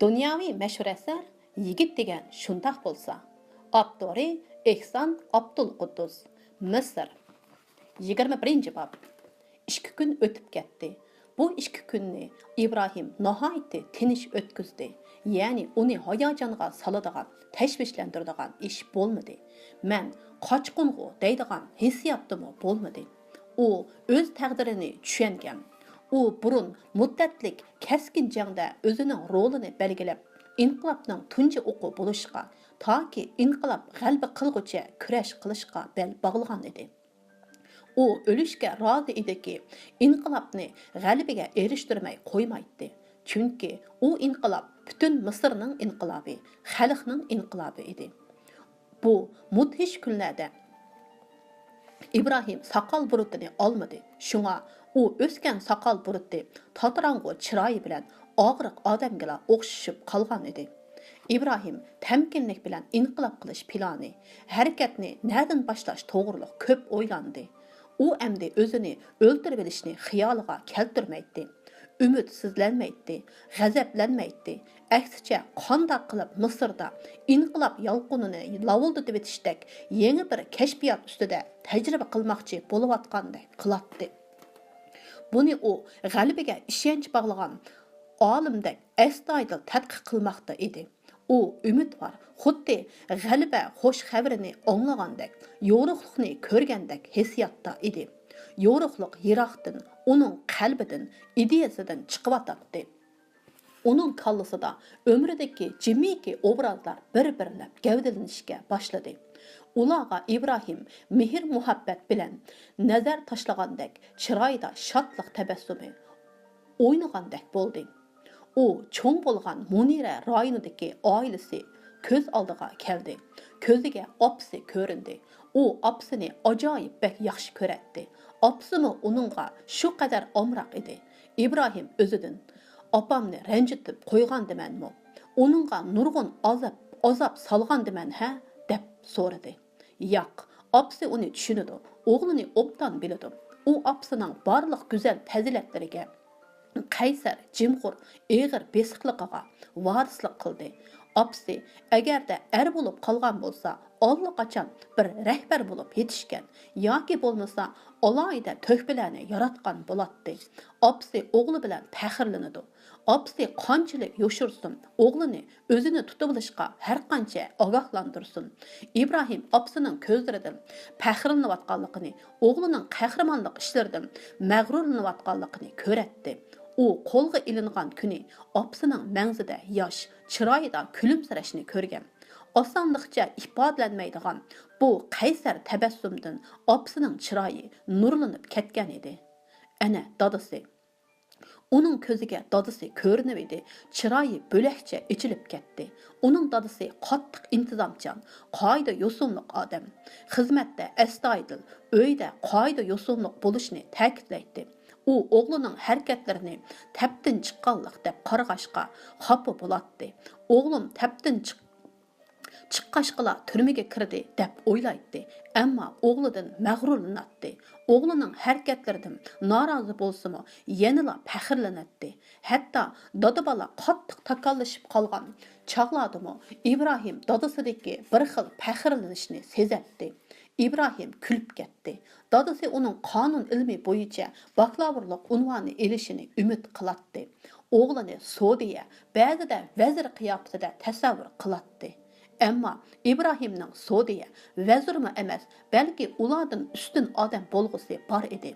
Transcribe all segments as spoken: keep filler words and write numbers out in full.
دۇنياۋى مەشھۇر ئەسەر يىگىت دېگەن شۇنداق بولسا. ئاپتورى ئېھسان ئابدۇلقۇددۇس. مىسىر. يىگىرمە بىرىنچى باب. ئىككى كۈن ئۆتۈپ كەتتى. بۇ ئىككى كۈننى ئىبراھىم ناھايىتى تىنچ ئۆتكۈزدى. يەنى ئۇنى ھاياجانغا سالىدىغان، تەشۋىشلەندۈرىدىغان ئىش بولمىدى. مەن قاچقۇنغۇ دەيدىغان ھېسسىياتتىمۇ بولمىدى. ئۇ ئۆز تەقدىرىنى چۈشەنگەن. ئۇ بۇرۇن مۇددەتلىك كەسكىن جەڭدە ئۆزىنىڭ رولىنى بەلگىلەپ، ئىنقىلابنىڭ تۇنجى ئوقى بولۇشقا، تاكى ئىنقىلاب غەلىبە قىلغۇچە كۈرەش قىلىشقا بەل باغلىغان ئىدى. ئۇ ئۆلۈشكە رازى ئىدىكى، ئىنقىلابنى غەلىبىگە ئېرىشتۈرمەي قويمايتتى. چۈنكى ئۇ ئىنقىلاب پۈتۈن مىسىرنىڭ ئىنقىلابى، خەلقنىڭ ئىنقىلابى ئىدى. بۇ مۇدھىش كۈنلەردە ئىبراھىم ساقال بۇرۇتىنى ئالمىدى. شۇڭا ئۇ ئۆسكەن ساقال بۇرۇتى، تاتىراڭغۇ چىرايى بىلەن ئاغرىق ئادەمگىلا ئوخشىشىپ قالغان ئىدى. ئىبراھىم تەمكىنلىك بىلەن ئىنقىلاب قىلىش پىلانى، ھەرىكەتنى نەدىن باشلاش توغرۇلۇق كۆپ ئويلاندى. ئۇ ئەمدى ئۆزىنى ئۆلتۈرۈۋېلىشنى خىيالىغا كەلتۈرمەيتتى. ئۈمىدسىزلەنمەيتتى، غەزەپلەنمەيتتى. ئەكسىچە، قانداق قىلىپ مىسىردا ئىنقىلاب يالقۇنىنى لاۋۇلدىتىۋېتىشتەك يېڭى بىر كەشپىيات ئۈستىدە تەجرىبە قىلماقچى بولۇۋاتقاندەك قىلاتتى. بۇنى ئۇ غەلىبىگە ئىشەنچ باغلىغان ئالىمدەك ئەستايىدىل تەتقىق قىلماقتا ئىدى. ئۇ ئۈمىدۋار، خۇددى غەلىبە خۇش خەۋىرىنى ئاڭلىغاندەك، يورۇقلۇقنى كۆرگەندەك ھېسسىياتتا ئىدى. يورۇقلۇق يىراقتىن، ئۇنىڭ قەلبىدىن، ئىدىيەسىدىن چىقىۋاتاتتى. ئۇنىڭ كاللىسىدا ئۆمرىدىكى جىممىكى ئوبرازلار بىر-بىرلەپ گەۋدىلىنىشكە باشلىدى. ئۇلارغا ئىبراھىم مېھىر-مۇھەببەت بىلەن نەزەر تاشلىغاندەك، چىرايىدا شادلىق تەبەسسۇمى ئوينىغاندەك بولدى. ئۇ چوڭ بولغان مۇنىرە رايونىدىكى ئائىلىسى كۆز ئالدىغا كەلدى. كۆزىگە ئاپىسى كۆرۈندى. ئۇ ئاپىسىنى ئاجايىپ بەك ياخشى كۆرەتتى. ئاپىسىمۇ ئۇنىڭغا شۇ قەدەر ئامراق ئىدى. ئىبراھىم ئۆزىدىن، «ئاپامنى رەنجىتىپ قويغاندىمەنمۇ؟ ئۇنىڭغا نۇرغۇن ئازاب، ئازاب سالغاندىمەن ھە؟» دەپ سورىدى. ياق، ئاپىسى ئۇنى چۈشىنىدۇ، ئوغلىنى ئوبدان بىلىدۇ. ئۇ ئاپىسىنىڭ بارلىق گۈزەل پەزىلەتلىرىگە، قەيسەر، جىمخور، ئېغىر بېسىقلىقىغا، ۋارىسلىق قىلدى. ئاپىسى ئەگەردە ئەر بولۇپ قالغان بولسا، ئاللىقاچان بىر رەھبەر بولۇپ يېتىشكەن ياكى بولمىسا ئالاھىدە تۆھپىلەرنى ياراتقان بولاتتى. ئاپىسى ئوغلى بىلەن پەخىرلىنىدۇ. ئاپىسى قانچىلىك يوشۇرسۇن، ئوغلىنى ئۆزىنى تۇتۇۋېلىشقا ھەرقانچە ئاگاھلاندۇرسۇن، ئىبراھىم ئاپىسىنىڭ كۆزلىرىدىن پەخىرلىنىۋاتقانلىقىنى، ئوغلىنىڭ قەھرىمانلىق ئىشلىرىدىن مەغرۇرلىنىۋاتقانلىقىنى كۆرەتتى. ئۇ قولغا ئېلىنغان كۈنى ئاپىسىنىڭ مەڭزىدە ياش، چىرايىدا كۈلۈمسىرەشنى كۆرگەن. ئاسانلىقچە ئىپادىلەنمەيدىغان بۇ قەيسەر تەبەسسۇمدىن ئاپىسىنىڭ چىرايى نۇرلىنىپ كەتكەن ئىدى. ئەنە، دادىسى. ئۇنىڭ كۆزىگە دادىسى كۆرۈنۈۋىدى، چىرايى بۆلەكچە ئېچىلىپ كەتتى. ئۇنىڭ دادىسى قاتتىق ئىنتىزامچان، قائىدە-يوسۇنلۇق ئادەم. خىزمەتتە ئەستايىدىل، ئۆيدە قائىدە-يوسۇنلۇق بولۇشنى تەكىتلەيتتى. ئۇ ئوغلىنىڭ ھەرىكەتلىرىنى تەپتىن چىققانلىق دەپ قارىغاچقا خاپا بولاتتى. ئوغلۇم تەپتىن چىق-، چىققاچقىلا تۈرمىگە كىردى دەپ ئويلايتتى، ئەمما ئوغلىدىن مەغرۇرلىناتتى. ئوغلىنىڭ ھەرىكەتلىرىدىن نارازى بولسىمۇ، يەنىلا پەخىرلىنەتتى. ھەتتا دادا-بالا قاتتىق تاكاللىشىپ قالغان چاغلاردىمۇ ئىبراھىم دادىسىدىكى بىر خىل پەخىرلىنىشنى سېزەتتى. ئىبراھىم كۈلۈپ كەتتى. دادىسى ئۇنىڭ قانۇن ئىلمى بويىچە باكلاۋۇرلۇق ئۇنۋانى ئېلىشىنى ئۈمىد قىلاتتى. ئوغلىنى سودىيە، بەزىدە ۋەزىر قىياپىتىدە تەسەۋۋۇر قىلاتتى. ئەمما ئىبراھىمنىڭ سودىيە، ۋەزىرمۇ ئەمەس، بەلكى ئۇلاردىن ئۈستۈن ئادەم بولغۇسى بار ئىدى.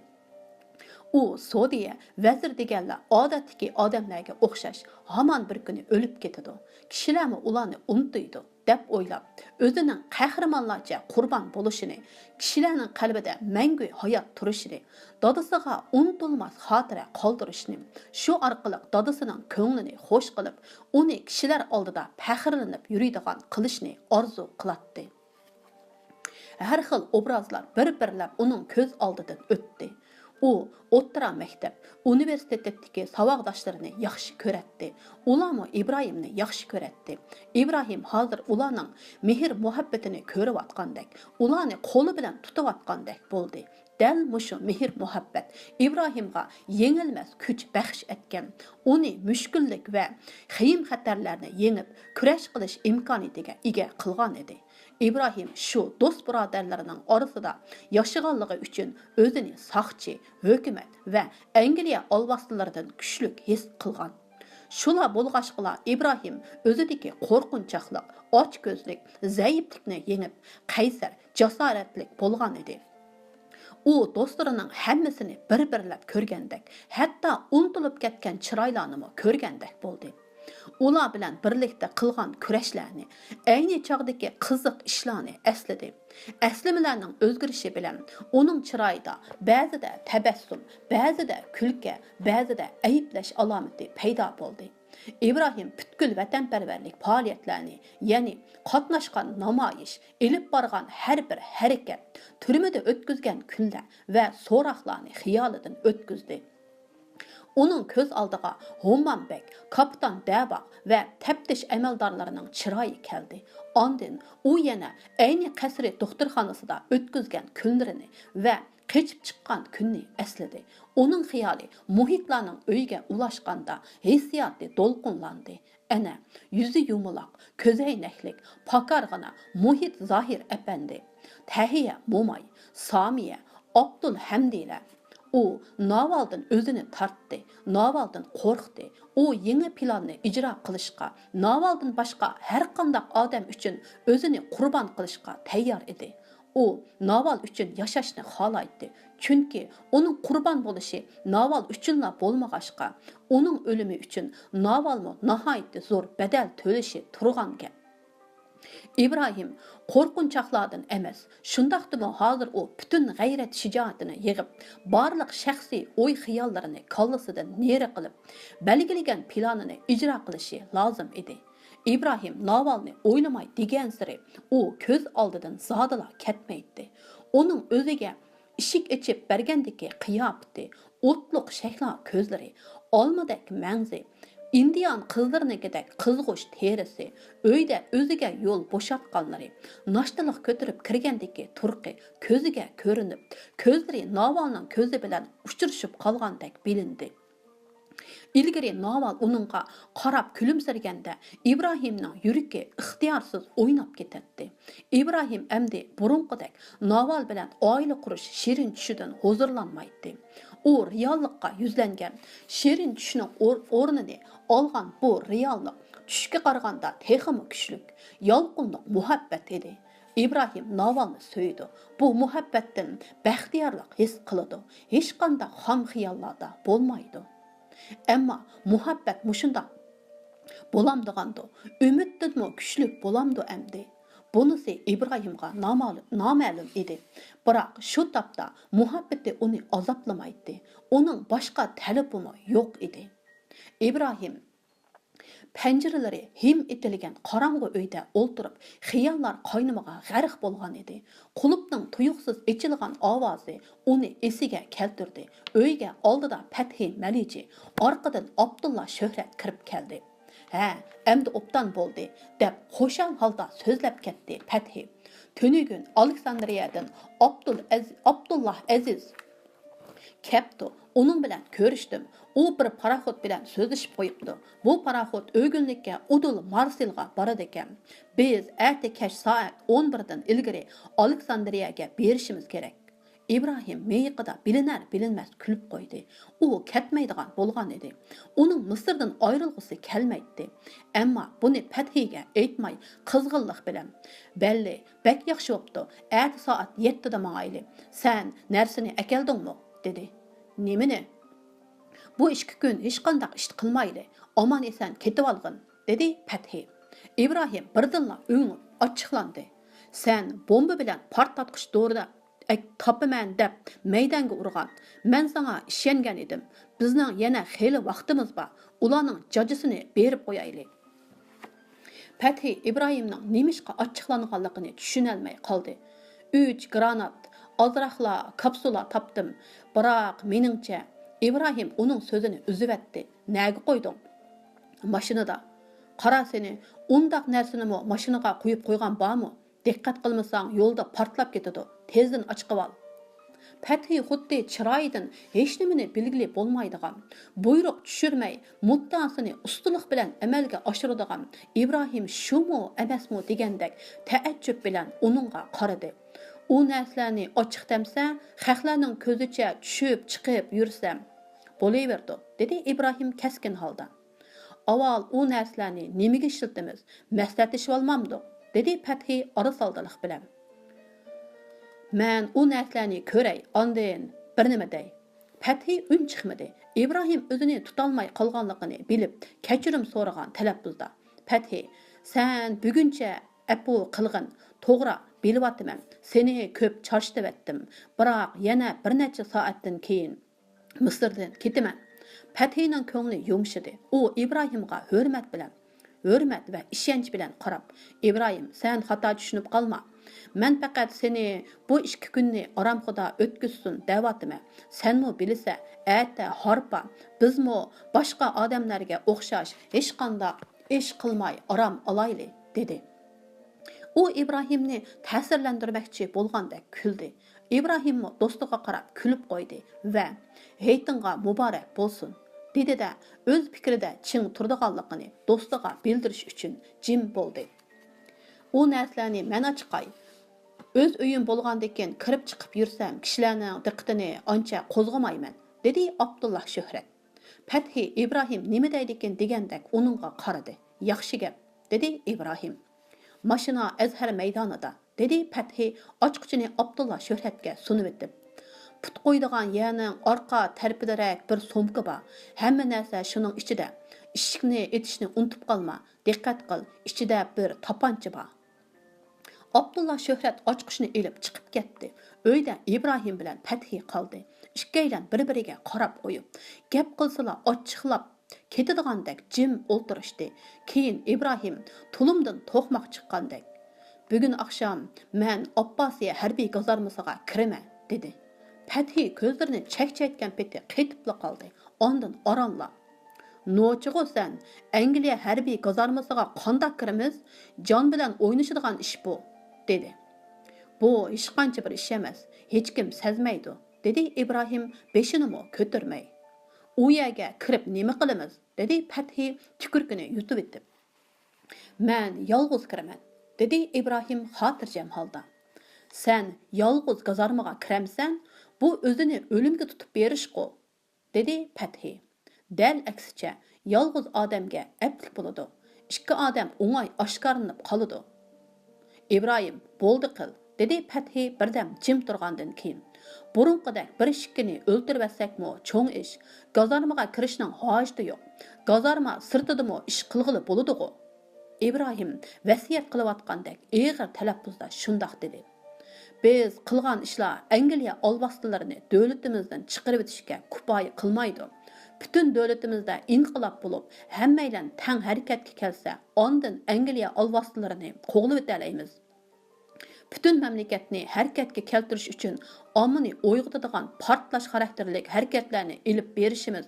ئۇ سودىيە، ۋەزىر دېگەنلەر ئادەتتىكى ئادەملەرگە ئوخشاش، ھامان بىر كۈنى ئۆلۈپ كېتىدۇ. كىشىلەرمۇ ئۇلارنى ئۇنتۇيدۇ، دەپ ئويلاپ، ئۆزىنىڭ قەھرىمانلارچە قۇربان بولۇشىنى، كىشىلەرنىڭ قەلبىدە مەڭگۈ ھايات تۇرۇشىنى، دادىسىغا ئۇنتۇلماس خاتىرە قالدۇرۇشنى، شۇ ئارقىلىق دادىسىنىڭ كۆڭلىنى خوش قىلىپ، ئۇنى كىشىلەر ئالدىدا پەخىرلىنىپ يۈرىدىغان قىلىشنى ئارزۇ قىلاتتى. ھەر خىل ئوبرازلار بىر-بىرلەپ ئۇنىڭ كۆز ئالدىدىن ئۆتتى. ئۇ ئوتتۇرا مەكتەپ، ئۇنىۋېرسىتېتتىكى ساۋاقداشلىرىنى ياخشى كۆرەتتى. ئۇلارمۇ ئىبراھىمنى ياخشى كۆرەتتى. ئىبراھىم ھازىر ئۇلارنىڭ مېھىر-مۇھەببىتىنى كۆرۈۋاتقاندەك، ئۇلارنى قولى بىلەن تۇتۇۋاتقاندەك بولدى. دەل مۇشۇ مېھىر-مۇھەببەت ئىبراھىمغا يېڭىلمەس كۈچ بەخش ئەتكەن، ئۇنى مۈشكۈللۈك ۋە خېيىم-خەتەرلەرنى يېڭىپ، كۈرەش قىلىش ئىمكانىيىتىگە ئىگە قىلغان ئىدى. ئىبراھىم شۇ دوست-بۇرادەرلىرىنىڭ ئارىسىدا ياشىغانلىقى ئۈچۈن ئۆزىنى ساقچى، ھۆكۈمەت ۋە ئەنگلىيە ئالۋاستىلىرىدىن كۈچلۈك ھېس قىلغان. شۇلا بولغاچقىلا ئىبراھىم ئۆزىدىكى قورقۇنچاقلىق، ئاچكۆزلۈك، زەئىپلىكنى يېڭىپ، قەيسەر، جاسارەتلىك بولغان ئىدى. ئۇ دوستلىرىنىڭ ھەممىسىنى بىر-بىرلەپ كۆرگەندەك، ھەتتا ئۇنتۇلۇپ كەتكەن چىرايلارنىمۇ كۆرگەندەك بولدى. ئۇلار بىلەن بىرلىكتە قىلغان كۈرەشلەرنى، ئەينى چاغدىكى قىزىق ئىشلارنى ئەسلىدى. ئەسلىمىلەرنىڭ ئۆزگىرىشى بىلەن ئۇنىڭ چىرايىدا بەزىدە تەبەسسۇم، بەزىدە كۈلكە، بەزىدە ئەيىبلەش ئالامىتى پەيدا بولدى. ئىبراھىم پۈتكۈل ۋەتەنپەرۋەرلىك پائالىيەتلەرنى، يەنى قاتناشقان نامايىش، ئېلىپ بارغان ھەر بىر ھەرىكەت، تۈرمىدە ئۆتكۈزگەن كۈنلەر ۋە سوراقلارنى خىيالىدىن ئۆتكۈزدى. ئۇنىڭ كۆز ئالدىغا ھوممام بەگ، كاپىتان دەباغ ۋە تەپتىش ئەمەلدارلىرىنىڭ چىرايى كەلدى. ئاندىن ئۇ يەنە ئەينى قەسرى دوختۇرخانىسىدا ئۆتكۈزگەن كۈنلىرىنى ۋە قېچىپ چىققان كۈننى ئەسلىدى. ئۇنىڭ خىيالى مۇھىتلارنىڭ ئۆيىگە ئۇلاشقاندا ھېسسىياتى دولقۇنلاندى. ئەنە، يۈزى يۇمىلاق، كۆزەينەكلىك، پاكارغىنا مۇھىت زاھىر ئەپەندى، تەھىيە موماي، سامىيە، ئابدۇل ھەمدىلەر. ئۇ ناۋالدىن ئۆزىنى تارتتى، ناۋالدىن قورقتى. ئۇ يېڭى پىلاننى ئىجرا قىلىشقا، ناۋالدىن باشقا ھەرقانداق ئادەم ئۈچۈن ئۆزىنى قۇربان قىلىشقا تەييار ئىدى. ئۇ ناۋال ئۈچۈن ياشاشنى خالايتتى، چۈنكى ئۇنىڭ قۇربان بولۇشى ناۋال ئۈچۈنلا بولمىغاچقا، ئۇنىڭ ئۆلۈمى ئۈچۈن ناۋالمۇ ناھايىتى زور بەدەل تۆلىشى تۇرغان گەپ. ئىبراھىم قورقۇنچاقلاردىن ئەمەس، شۇنداقتىمۇ ھازىر ئۇ پۈتۈن غەيرەت-شىجائىتىنى يىغىپ، بارلىق شەخسىي ئوي-خىياللىرىنى كاللىسىدىن نېرى قىلىپ، بەلگىلىگەن پىلانىنى ئىجرا قىلىشى لازىم ئىدى. ئىبراھىم ناۋالنى ئويلىماي دېگەنسېرى ئۇ كۆز ئالدىدىن زادىلا كەتمەيتتى. ئۇنىڭ ئۆزىگە ئىشىك ئېچىپ بەرگەندىكى قىياپىتى، ئوتلۇق شەھلا كۆزلىرى، ئالمىدەك مەڭزى، ئىندىيان قىزلىرىنىڭكىدەك قىزغۇچ تېرىسى، ئۆيدە ئۆزىگە يول بوشاتقانلىرى، ناشتىلىق كۆتۈرۈپ كىرگەندىكى تۇرقى كۆزىگە كۆرۈنۈپ، كۆزلىرى ناۋالنىڭ كۆزى بىلەن ئۇچرىشىپ قالغاندەك بىلىندى. ئىلگىرى ناۋال ئۇنىڭغا قاراپ كۈلۈمسىرىگەندە، ئىبراھىمنىڭ يۈرىكى ئىختىيارسىز ئويناپ كېتەتتى. ئىبراھىم ئەمدى بۇرۇنقىدەك ناۋال بىلەن ئائىلە قۇرۇش شېرىن چۈشىدىن ھۇزۇرلانمايتتى. ئۇ رېئاللىققا يۈزلەنگەن شېرىن چۈشنىڭ ئور-، ئورنىنى ئالغان بۇ رېئاللىق چۈشكە قارىغاندا تېخىمۇ كۈچلۈك، يالقۇنلۇق مۇھەببەت ئىدى. ئىبراھىم ناۋالنى سۆيىدۇ. بۇ مۇھەببەتتىن بەختىيارلىق ھېس قىلىدۇ. ھېچقانداق خام خىياللاردا بولمايدۇ. ئەمما مۇھەببەت مۇشۇنداق بولامدىغاندۇ؟ ئۈمىدتىنمۇ كۈچلۈك بولامدۇ ئەمدى؟ بۇنىسى ئىبراھىمغا نامال-، نامەلۇم ئىدى. بىراق شۇ تاپتا مۇھەببىتى ئۇنى ئازابلىمايتتى. ئۇنىڭ باشقا تەلىپىمۇ يوق ئىدى. ئىبراھىم پەنجىرىلىرى ھىم ئېتىلگەن قاراڭغۇ ئۆيدە ئولتۇرۇپ، خىياللار قاينىمىغا غەرق بولغان ئىدى. قۇلۇپنىڭ تۇيۇقسىز ئېچىلغان ئاۋازى ئۇنى ئېسىگە كەلتۈردى. ئۆيگە ئالدىدا پەتھى مەلىچى، ئارقىدىن ئابدۇللا شۆھرەت كىرىپ كەلدى. «ھە، ئەمدى ئوبدان بولدى» دەپ خۇشال ھالدا سۆزلەپ كەتتى پەتھى. «تۈنۈگۈن ئالېكساندرىيەدىن ئابدۇل ئەز-، ئابدۇللا ئەزىز كەپتۇ. ئۇنىڭ بىلەن كۆرۈشتۈم. ئۇ بىر پاراخوت بىلەن سۆزلىشىپ قويۇپتۇ. بۇ پاراخوت ئۆگۈنلۈككە ئۇدۇل مارسېلغا بارىدىكەن. بىز ئەتە كەچ سائەت ئون بىردىن ئىلگىرى ئالېكساندرىيەگە بېرىشىمىز كېرەك.» ئىبراھىم مىيىقىدا بىلىنەر-بىلىنمەس كۈلۈپ قويدى. ئۇ كەتمەيدىغان بولغان ئىدى. ئۇنىڭ مىسىردىن ئايرىلغۇسى كەلمەيتتى. ئەمما بۇنى پەتھىگە ئېيتماي، قىزغىنلىق بىلەن، «بەللى، بەك ياخشى بوپتۇ، ئەتە سائەت يەتتىدە ماڭايلى. سەن نەرسىنى ئەكەلدىڭمۇ؟» دېدى. «نېمىنى؟» «بۇ ئىككى كۈن ھېچقانداق ئىش قىلمايلى، ئامان-ئېسەن كېتىۋالغىن» دېدى پەتھى. ئىبراھىم بىردىنلا ئۆڭۈپ ئاچچىقلاندى. «سەن بومبا بىلەن پارتلاتقۇچ دورا ئەك-، تاپىمەن دەپ مەيدەڭگە ئۇرغان. مەن ساڭا ئىشەنگەن ئىدىم. بىزنىڭ يەنە خېلى ۋاقتىمىز بار. ئۇلارنىڭ جاجىسىنى بېرىپ قويايلى.» پەتھى ئىبراھىمنىڭ نېمىشقا ئاچچىقلانغانلىقىنى چۈشىنەلمەي قالدى. «ئۈچ گرانات، ئازراقلا كاپسۇلا تاپتىم. بىراق، مېنىڭچە...» ئىبراھىم ئۇنىڭ سۆزىنى ئۈزۈۋەتتى. «نەگە قويدۇڭ؟» «ماشىنىدا.» «قارا سېنى، ئۇنداق نەرسىنىمۇ ماشىنىغا قويۇپ قويغان بارمۇ؟ دىققەت قىلمىساڭ، يولدا پارتلاپ كېتىدۇ. تېزدىن ئاچىقىۋال.» پەتھى خۇددى چىرايىدىن ھېچنېمىنى بىلگىلى بولمايدىغان، بۇيرۇق چۈشۈرمەي، مۇددىئاسىنى ئۇستىلىق بىلەن ئەمەلگە ئاشۇرىدىغان ئىبراھىم شۇمۇ ئەمەسمۇ دېگەندەك تەئەججۈپ بىلەن ئۇنىڭغا قارىدى. ئۇ نەرسىلەرنى ئاچچىق دەمسە، خەقلەرنىڭ كۆزىچە چۈشۈپ چىقىپ يۈرسەم بولۇۋېرىدۇ، دېدى ئىبراھىم كەسكىن ھالدا. ئاۋۋال ئۇ نەرسىلەرنى نېمىگە ئىشلىتىمىز؟ مەسلىھەتلىشىۋالمامدۇق؟ دېدى پەتھى ئارىسالدىلىق بىلەن. مەن ئۇ نەرسىلەرنى كۆرەي، ئاندىن بىر نېمە دەي. پەتھى ئۈن چىقمىدى. ئىبراھىم ئۆزىنى تۇتالماي قالغانلىقىنى بىلىپ، كەچۈرۈم سورىغان تەلەپپۇزدا. پەتھى، سەن بۈگۈنچە ئەپۇ قىلغىن. توغرا، بىلىۋاتىمەن، سېنى كۆپ چارچىتىۋەتتىم. بىراق يەنە بىر نەچچە سائەتتىن كېيىن مىسىردىن كېتىمەن. پەتھىنىڭ كۆڭلى يۇمشىدى. ئۇ ئىبراھىمغا ھۆرمەت بىلەن، ھۆرمەت ۋە ئىشەنچ بىلەن قاراپ، ئىبراھىم، سەن خاتا چۈشىنىپ قالما. مەن پەقەت سېنى بۇ ئىككى كۈننى ئارامخۇدا ئۆتكۈزسۇن دەۋاتىمەن. سەنمۇ بىلىسەن، ئەتە ھارپا، بىزمۇ باشقا ئادەملەرگە ئوخشاش ھېچقانداق ئىش قىلماي ئارام ئالايلى، دېدى. ئۇ ئىبراھىمنى تەسىرلەندۈرمەكچى بولغاندەك كۈلدى. ئىبراھىممۇ دوستىغا قاراپ كۈلۈپ قويدى ۋە، ھېيتىڭغا مۇبارەك بولسۇن، دېدى-دە، ئۆز پىكرىدە چىڭ تۇرىدىغانلىقىنى دوستىغا بىلدۈرۈش ئۈچۈن جىم بولدى. ئۇ نەرسىلەرنى مەن ئاچىقاي. ئۆز ئۆيۈم بولغاندىكىن كىرىپ چىقىپ يۈرسەم، كىشىلەرنىڭ دىققىتىنى ئانچە قوزغىمايمەن، دېدى ئابدۇللا شۆھرەت. پەتھى ئىبراھىم نېمە دەيدىكىن دېگەندەك ئۇنىڭغا قارىدى. ياخشى گەپ، دېدى ئىبراھىم. ماشىنا ئەزھەر مەيدانىدا، دېدى پەتھى ئاچقۇچىنى ئابدۇللا شۆھرەتكە سۇنۇۋېتىپ. پۇت قويىدىغان يەرنىڭ ئارقا تەرىپىدىرەك بىر سومكا بار. ھەممە نەرسە شۇنىڭ ئىچىدە. ئىشىكنى ئېتىشنى ئۇنتۇپ قالما. دىققەت قىل، ئىچىدە بىر تاپانچا بار. ئابدۇللا شۆھرەت ئاچقۇچنى ئېلىپ چىقىپ كەتتى. ئۆيدە ئىبراھىم بىلەن پەتھى قالدى. ئىككىيلەن بىر-بىرىگە قاراپ قويۇپ، گەپ قىلسىلا ئاچچىقلاپ كېتىدىغاندەك جىم ئولتۇرۇشتى. كېيىن ئىبراھىم تۇلۇمدىن توقماق چىققاندەك، بۈگۈن ئاخشام مەن ئابباسىيە ھەربىي گازارمىسىغا كىرىمەن، دېدى. پەتھى كۆزلىرىنى چەكچەيتكەن پېتى قېتىپلا قالدى. ئاندىن ئارانلا، نوچىغۇ سەن، ئەنگلىيە ھەربىي گازارمىسىغا قانداق كىرىمىز؟ جان بىلەن ئوينىشىدىغان ئىش بۇ، دېدى. بۇ ھېچقانچە بىر ئىش ئەمەس، ھېچكىم سەزمەيدۇ، دېدى ئىبراھىم بېشىنىمۇ كۆتۈرمەي. ئۇ يەرگە كىرىپ نېمە قىلىمىز؟ دېدى پەتھى تۈكۈرۈكىنى يۇتۇۋېتىپ. مەن يالغۇز كىرىمەن، دېدى ئىبراھىم خاتىرجەم ھالدا. سەن يالغۇز گازارمىغا كىرەمسەن؟ بۇ ئۆزىنى ئۆلۈمگە تۇتۇپ بېرىشقۇ، دېدى پەتھى. دەل ئەكسىچە، يالغۇز ئادەمگە ئەپلىك بولىدۇ. ئىككى ئادەم ئوڭاي ئاشكارىلىنىپ قالىدۇ. ئىبراھىم، بولدى قىل، دېدى پەتھى بىردەم جىم تۇرغاندىن كېيىن. بۇرۇنقىدەك بىر ئىككىنى ئۆلتۈرۈۋەتسەكمۇ چوڭ ئىش. گازارمىغا كىرىشنىڭ ھاجىتى يوق. گازارما سىرتىدىمۇ ئىش قىلغىلى بولىدىغۇ. ئىبراھىم ۋەسىيەت قىلىۋاتقاندەك ئېغىر تەلەپپۇزدا شۇنداق دېدى. بىز قىلغان ئىشلار ئەنگلىيە ئالۋاستىلىرىنى دۆلىتىمىزدىن چىقىرىۋېتىشكە كۇپايە قىلمايدۇ. پۈتۈن دۆلىتىمىزدە ئىنقىلاب بولۇپ، ھەممەيلەن تەڭ ھەرىكەتكە كەلسە، ئاندىن ئەنگلىيە ئالۋاستىلىرىنى قوغلىۋېتەلەيمىز. پۈتۈن مەملىكەتنى ھەرىكەتكە كەلتۈرۈش ئۈچۈن ئاممىنى ئويغىتىدىغان پارتلاش خاراكتېرلىك ھەرىكەتلەرنى ئېلىپ بېرىشىمىز،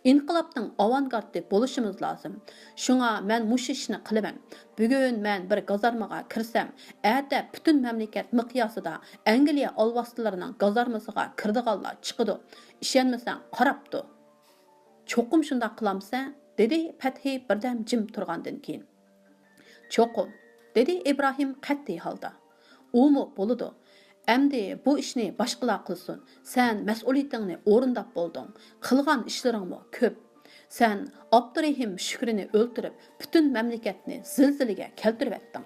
ئىنقىلابنىڭ ئاۋانگارتى بولۇشىمىز لازىم. شۇڭا مەن مۇشۇ ئىشنى قىلىمەن. بۈگۈن مەن بىر گازارمىغا كىرسەم، ئەتە پۈتۈن مەملىكەت مىقياسىدا ئەنگلىيە ئالۋاستىلىرىنىڭ گازارمىسىغا كىرىدىغانلار چىقىدۇ. ئىشەنمىسەڭ قاراپ تۇر. چوقۇم شۇنداق قىلامسەن؟ دېدى پەتھى بىردەم جىم تۇرغاندىن كېيىن. چوقۇم، دېدى ئىبراھىم قەتئىي ھالدا. ئۇمۇ بولىدۇ. ئەمدى بۇ ئىشنى باشقىلار قىلسۇن. سەن مەسئۇلىيىتىڭنى ئورۇنداپ بولدۇڭ. قىلغان ئىشلىرىڭمۇ كۆپ. سەن ئابدۇرېھىم شۈكرىنى ئۆلتۈرۈپ، پۈتۈن مەملىكەتنى زىلزىلىگە كەلتۈرۈۋەتتىڭ.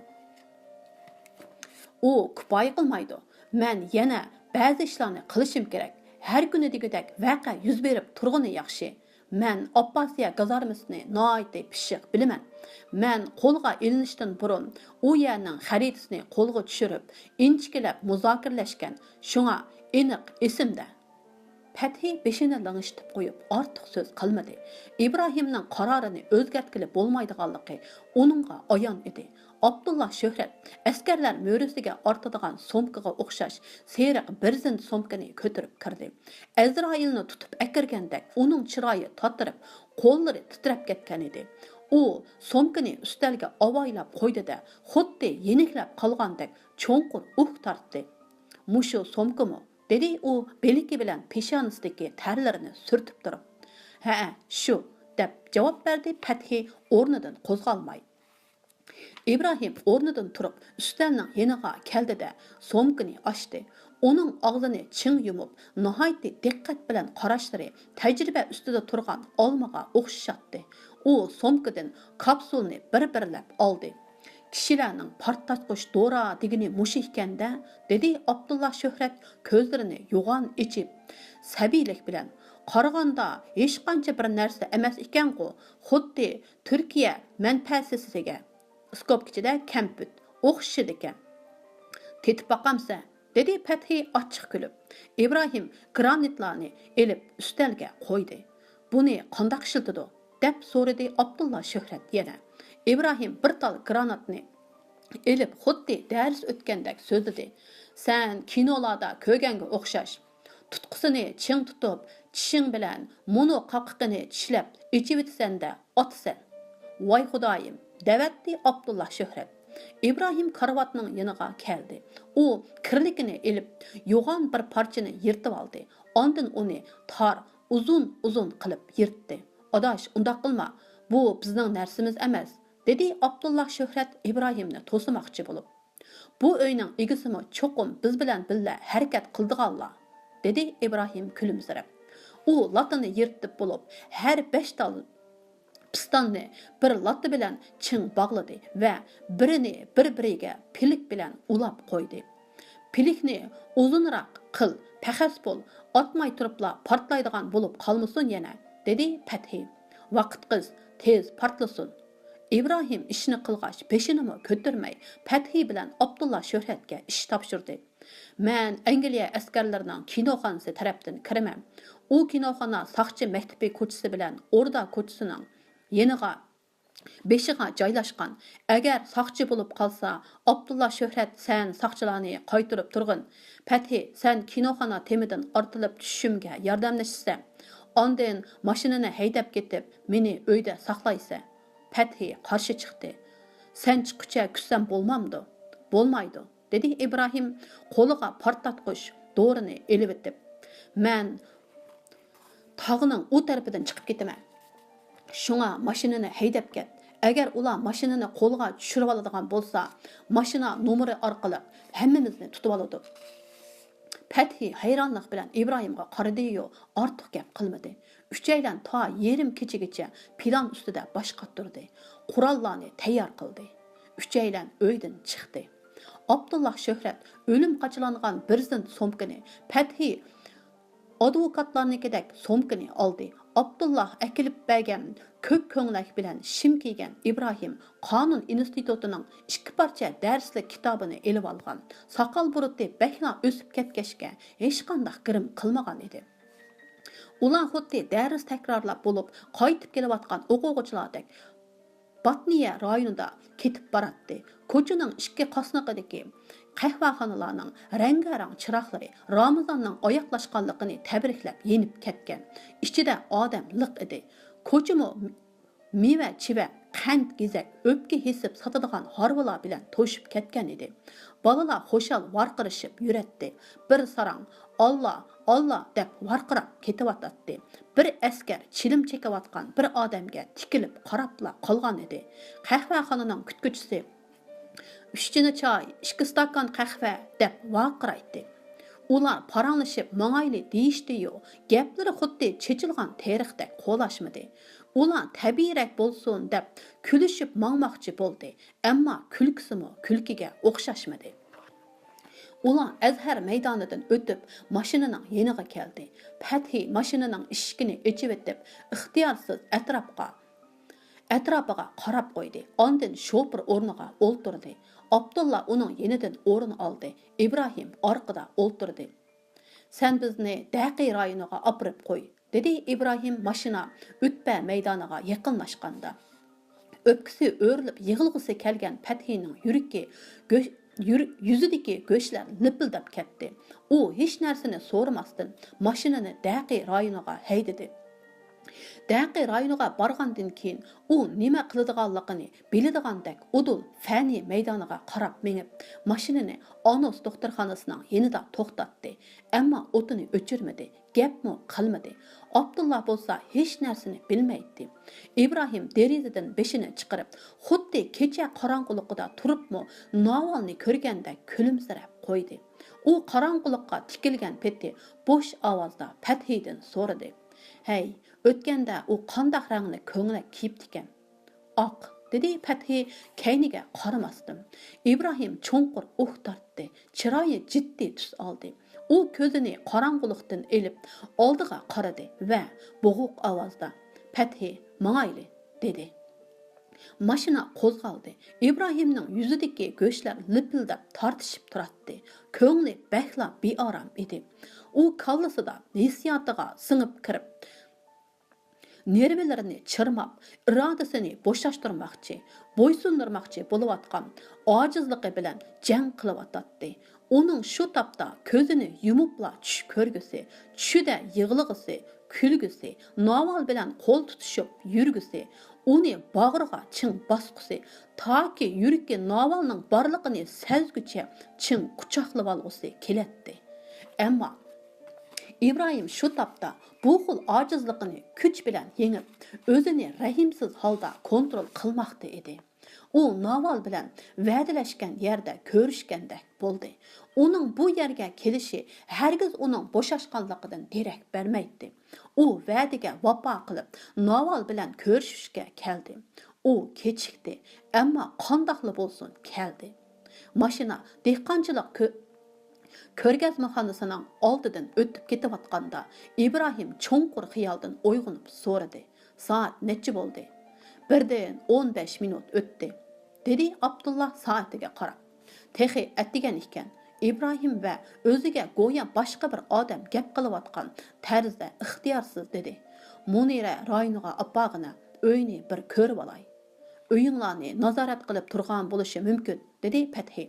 ئۇ كۇپايە قىلمايدۇ. مەن يەنە بەزى ئىشلارنى قىلىشىم كېرەك. ھەر كۈنى دېگۈدەك ۋەقە يۈز بېرىپ تۇرغىنى ياخشى. مەن ئابباسىيە گازارمىسىنى ناھايىتى پىششىق بىلىمەن. مەن قولغا ئېلىنىشتىن بۇرۇن ئۇ يەرنىڭ خەرىتىسىنى قولغا چۈشۈرۈپ، ئىنچىكىلەپ مۇزاكىرىلەشكەن. شۇڭا ئېنىق ئېسىمدە. پەتھى بېشىنى لىڭشىتىپ قويۇپ، ئارتۇق سۆز قىلمىدى. ئىبراھىمنىڭ قارارىنى ئۆزگەرتكىلى بولمايدىغانلىقى ئۇنىڭغا ئايان ئىدى. ئابدۇللا شۆھرەت ئەسكەرلەر مۈرىسىگە ئارتىدىغان سومكىغا ئوخشاش سېرىق بىر زىننە سومكىنى كۆتۈرۈپ كىردى. ئەزرائىلنى تۇتۇپ ئەكىرگەندەك ئۇنىڭ چىرايى تاتىرىپ، قوللىرى تىترەپ كەتكەن ئىدى. ئۇ سومكىنى ئۈستەلگە ئاۋايلاپ قويدى-دە، خۇددى يېنىكلەپ قالغاندەك چوڭقۇر ئۇھ تارتتى. مۇشۇ سومكىمۇ؟ دېدى ئۇ بىلىكى بىلەن پېشانىسىدىكى تەرلىرىنى سۈرتۈپ تۇرۇپ. ھەئە، شۇ، دەپ جاۋاب بەردى پەتھى ئورنىدىن قوزغالماي. ئىبراھىم ئورنىدىن تۇرۇپ ئۈستەلنىڭ يېنىغا كەلدى-دە، سومكىنى ئاچتى. ئۇنىڭ ئاغزىنى چىڭ يۇمۇپ، ناھايىتى دىققەت بىلەن قاراشلىرى تەجرىبە ئۈستىدە تۇرغان ئالمىغا ئوخشىشاتتى. ئۇ سومكىدىن كاپسۇلنى بىر-بىرلەپ ئالدى. «كىشىلەرنىڭ پارتلاتقۇچ دورا دېگىنى مۇشۇ ئىكەن-دە»، دېدى ئابدۇللا شۆھرەت كۆزلىرىنى يوغان ئېچىپ. سەبىيلىك بىلەن، «قارىغاندا ھېچقانچە بىر نەرسە ئەمەس ئىكەنغۇ، خۇددى تۈركىيە مەنپەسىسىگە، ئىسكوپكىچىدە كەمپۈت، ئوخشىشىدىكەن. تېتىپ باقامسەن؟» دېدى پەتھى ئاچچىق كۈلۈپ. ئىبراھىم گراناتلارنى ئېلىپ ئۈستەلگە قويدى. «بۇنى قانداق ئىشلىتىدۇ؟» دەپ سورىدى ئابدۇللا شۆھرەت يەنە. ئىبراھىم بىر تال گراناتنى ئېلىپ خۇددى دەرس ئۆتكەندەك سۆزلىدى. «سەن كىنولاردا كۆرگەنگە ئوخشاش. تۇتقىسىنى چىڭ تۇتۇپ، چىشىڭ بىلەن مۇنۇ قاقىقىنى چىشلەپ ئېچىۋېتىسەن-دە، ئاتىسەن.» «ۋاي خۇدايىم!» دەۋەتتى ئابدۇللا شۆھرەت. ئىبراھىم كارىۋاتنىڭ يېنىغا كەلدى. ئۇ كىرلىكىنى ئېلىپ، يوغان بىر پارچىنى يىرتىۋالدى. ئاندىن ئۇنى تار، ئۇزۇن-ئۇزۇن قىلىپ يىرتتى. «ئاداش، ئۇنداق قىلما، بۇ بىزنىڭ نەرسىمىز ئەمەس»، دېدى ئابدۇللا شۆھرەت ئىبراھىمنى توسىماقچى بولۇپ. «بۇ ئۆينىڭ ئىگىسىمۇ چوقۇم بىز بىلەن بىللە ھەرىكەت قىلىدىغانلار»، دېدى ئىبراھىم كۈلۈمسىرەپ. ئۇ لاتىنى يىرتىپ بولۇپ، ھەر بەش تال پىستاننى بىر لاتا بىلەن چىڭ باغلىدى ۋە بىرىنى بىر-بىرىگە پىلىك بىلەن ئۇلاپ قويدى. «پىلىكنى ئۇزۇنراق قىل، پەخەس بول، ئاتماي تۇرۇپلا پارتلايدىغان بولۇپ قالمىسۇن يەنە»، دېدى پەتھى. «ۋاقىت قىز، تېز پارتلىسۇن.» ئىبراھىم ئىشنى قىلغاچ، بېشىنىمۇ كۆتۈرمەي، پەتھى بىلەن ئابدۇللا شۆھرەتكە ئىش تاپشۇردى. «مەن ئەنگلىيە ئەسكەرلىرىنىڭ كىنوخانىسى تەرەپتىن كىرىمەن. ئۇ كىنوخانا ساقچى مەكتىپى كوچىسى بىلەن ئوردا كوچىسىنىڭ يېنىغا، بېشىغا جايلاشقان. ئەگەر ساقچى بولۇپ قالسا، ئابدۇللا شۆھرەت، سەن ساقچىلارنى قايتۇرۇپ تۇرغىن. پەتھى، سەن كىنوخانا تېمىدىن ئارتىلىپ چۈشۈشۈمگە ياردەملىشىسەن. ئاندىن ماشىنىنى ھەيدەپ كېتىپ، مېنى ئۆيدە ساقلايسەن.» پەتھى قارشى چىقتى. «سەن چىققۇچە كۈتسەم بولمامدۇ؟» «بولمايدۇ.» دېدى ئىبراھىم قولىغا پارتلاتقۇچ دورىنى ئېلىۋېتىپ. «مەن تاغنىڭ ئۇ تەرىپىدىن چىقىپ كېتىمەن. شۇڭا ماشىنىنى ھەيدەپ كەت. ئەگەر ئۇلار ماشىنىنى قولغا چۈشۈرۈۋالىدىغان بولسا، ماشىنا نومۇرى ئارقىلىق ھەممىمىزنى تۇتۇۋالىدۇ.» پەتھى ھەيرانلىق بىلەن ئىبراھىمغا قارىدىيۇ، ئارتۇق گەپ قىلمىدى. ئۈچەيلەن تا يېرىم كېچىگىچە پىلان ئۈستىدە باش قاتۇردى. قوراللارنى تەييار قىلدى. ئۈچەيلەن ئۆيدىن چىقتى. ئابدۇللا شۆھرەت ئۆلۈم قاچىلانغان بىر زىنت سومكىنى، پەتھى ئادۋوكاتلارنىڭكىدەك سومكىنى ئالدى. ئابدۇللا ئەكېلىپ بەرگەن كۆك كۆڭلەك بىلەن شىم كىيگەن ئىبراھىم قانۇن ئىنستىتۇتىنىڭ ئىككى پارچە دەرسلىك كىتابىنى ئېلىۋالغان. ساقال بۇرۇتى بەكلا ئۆسۈپ كەتكەچكە، ھېچقانداق گىرىم قىلمىغان ئىدى. ئۇلار خۇددى دەرس تەكرارلاپ بولۇپ، قايتىپ كېلىۋاتقان ئوقۇغۇچىلاردەك باتنىيە رايونىدا كېتىپ باراتتى. كوچىنىڭ ئىككى قاسنىقىدىكى قەھۋەخانىلارنىڭ رەڭگارەڭ چىراغلىرى رامىزاننىڭ ئاياغلاشقانلىقىنى تەبرىكلەپ يېنىپ كەتكەن. ئىچىدە ئادەم لىق ئىدى. كوچىمۇ مېۋە-چېۋە، قەنت-گېزەك، ئۆپكە ھېسىپ ساتىدىغان ھارۋىلار بىلەن توشۇپ كەتكەن ئىدى. بالىلار خۇشال ۋارقىرىشىپ يۈرەتتى. بىر ساراڭ «ئاللا، ئاللا» دەپ ۋارقىراپ كېتىۋاتاتتى. بىر ئەسكەر چىلىم چېكىۋاتقان بىر ئادەمگە تىكىلىپ قاراپلا قالغان ئىدى. قەھۋەخانىنىڭ كۈتكۈچىسى «ئۈچ چىنە چاي، ئىككى ئىستاكان قەھۋە» دەپ ۋارقىرايتتى. ئۇلار پاراڭلىشىپ ماڭايلى دېيىشتىيۇ، گەپلىرى خۇددى چېچىلغان تېرىقتەك قولاشمىدى. ئۇلار تەبىئىيرەك بولسۇن دەپ كۈلۈشۈپ ماڭماقچى بولدى، ئەمما كۈلكىسىمۇ كۈلكىگە ئوخشاشمىدى. ئۇلار ئەزھەر مەيدانىدىن ئۆتۈپ، ماشىنىنىڭ يېنىغا كەلدى. پەتھى ماشىنىنىڭ ئىشىكىنى ئېچىۋېتىپ، ئىختىيارسىز ئەتراپقا، ئەتراپىغا قاراپ قويدى. ئاندىن شوپۇر ئورنىغا ئولتۇردى. ئابدۇللا ئۇنىڭ يېنىدىن ئورۇن ئالدى. ئىبراھىم ئارقىدا ئولتۇردى. «سەن بىزنى دەقىي رايونىغا ئاپىرىپ قوي»، دېدى ئىبراھىم ماشىنا ئۆتپە مەيدانىغا يېقىنلاشقاندا. ئۆپكىسى ئۆرۈلۈپ يىغلىغۇسى كەلگەن پەتھىنىڭ يۈرىكى، گۆ-، يۈر-، يۈزىدىكى گۆشلەر لىپىلداپ كەتتى. ئۇ ھېچ نەرسىنى سورىماستىن ماشىنىنى دەقىي رايونىغا ھەيدىدى. دەقى رايونىغا بارغاندىن كېيىن، ئۇ نېمە قىلىدىغانلىقىنى بىلىدىغاندەك ئۇدۇل فەنىي مەيدانىغا قاراپ مېڭىپ، ماشىنىنى ئانوس دوختۇرخانىسىنىڭ يېنىدا توختاتتى. ئەمما ئوتىنى ئۆچۈرمىدى، گەپمۇ قىلمىدى. ئابدۇللا بولسا ھېچ نەرسىنى بىلمەيتتى. ئىبراھىم دېرىزىدىن بېشىنى چىقىرىپ، خۇددى كېچە قاراڭغۇلۇقىدا تۇرۇپمۇ ناۋالنى كۆرگەندەك كۈلۈمسىرەپ قويدى. ئۇ قاراڭغۇلۇققا تىكىلگەن پېتى بوش ئاۋازدا پەتھىدىن سورىدى: «ھەي، ئۆتكەندە ئۇ قانداق رەڭنى كۆڭلەك كىيىپتىكەن؟» «ئاق»، دېدى پەتھى كەينىگە قارىماستىن. ئىبراھىم چوڭقۇر ئۇھ تارتتى، چىرايى جىددىي تۈس ئالدى. ئۇ كۆزىنى قاراڭغۇلۇقتىن ئېلىپ، ئالدىغا قارىدى ۋە بوغۇق ئاۋازدا: «پەتھى، ماڭايلى!» دېدى. ماشىنا قوزغالدى. ئىبراھىمنىڭ يۈزىدىكى گۆشلەر لىپىلداپ تارتىشىپ تۇراتتى. كۆڭلى بەكلا بىئارام ئىدى. ئۇ كاللىسىدا ھېسسىياتىغا سىڭىپ كىرىپ، نېرۋىلىرىنى چىرماپ، ئىرادىسىنى بوشاشتۇرماقچى، بويسۇندۇرماقچى بولۇۋاتقان ئاجىزلىقى بىلەن جەڭ قىلىۋاتاتتى. ئۇنىڭ شۇ تاپتا كۆزىنى يۇمۇپلا چۈش كۆرگۈسى، چۈشىدە يىغلىغۇسى، كۈلگۈسى، ناۋال بىلەن قول تۇتۇشۇپ يۈرگۈسى، ئۇنى باغرىغا چىڭ باسقۇسى، تاكى يۈرىكى ناۋالنىڭ بارلىقىنى سەزگۈچە چىڭ قۇچاقلىۋالغۇسى كېلەتتى. ئەمما ئىبراھىم شۇ تاپتا بۇ خىل ئاجىزلىقىنى كۈچ بىلەن يېڭىپ، ئۆزىنى رەھىمسىز ھالدا كونترول قىلماقتا ئىدى. ئۇ ناۋال بىلەن ۋەدىلەشكەن يەردە كۆرۈشكەندەك بولدى. ئۇنىڭ بۇ يەرگە كېلىشى ھەرگىز ئۇنىڭ بوشاشقانلىقىدىن دېرەك بەرمەيتتى. ئۇ ۋەدىگە ۋاپا قىلىپ، ناۋال بىلەن كۆرۈشۈشكە كەلدى. ئۇ كېچىكتى، ئەمما قانداقلا بولسۇن كەلدى. ماشىنا دېھقانچىلىق كۆ-، كۆرگەزمىخانىسىنىڭ ئالدىدىن ئۆتۈپ كېتىۋاتقاندا، ئىبراھىم چوڭقۇر خىيالدىن ئويغىنىپ سورىدى: «سائەت نەچچە بولدى؟» «بىردىن ئون بەش مىنۇت ئۆتتى»، دېدى ئابدۇللا سائىتىگە قاراپ. تېخى ئەتىگەن ئىكەن. ئىبراھىم ۋە ئۆزىگە گويا باشقا بىر ئادەم گەپ قىلىۋاتقان تەرزدە ئىختىيارسىز دېدى: «مۇنىرە رايونىغا ئاپارغىنە، ئۆينى بىر كۆرۈۋالاي.» «ئۆيۈڭلارنى نازارەت قىلىپ تۇرغان بولۇشى مۇمكىن»، دېدى پەتھى.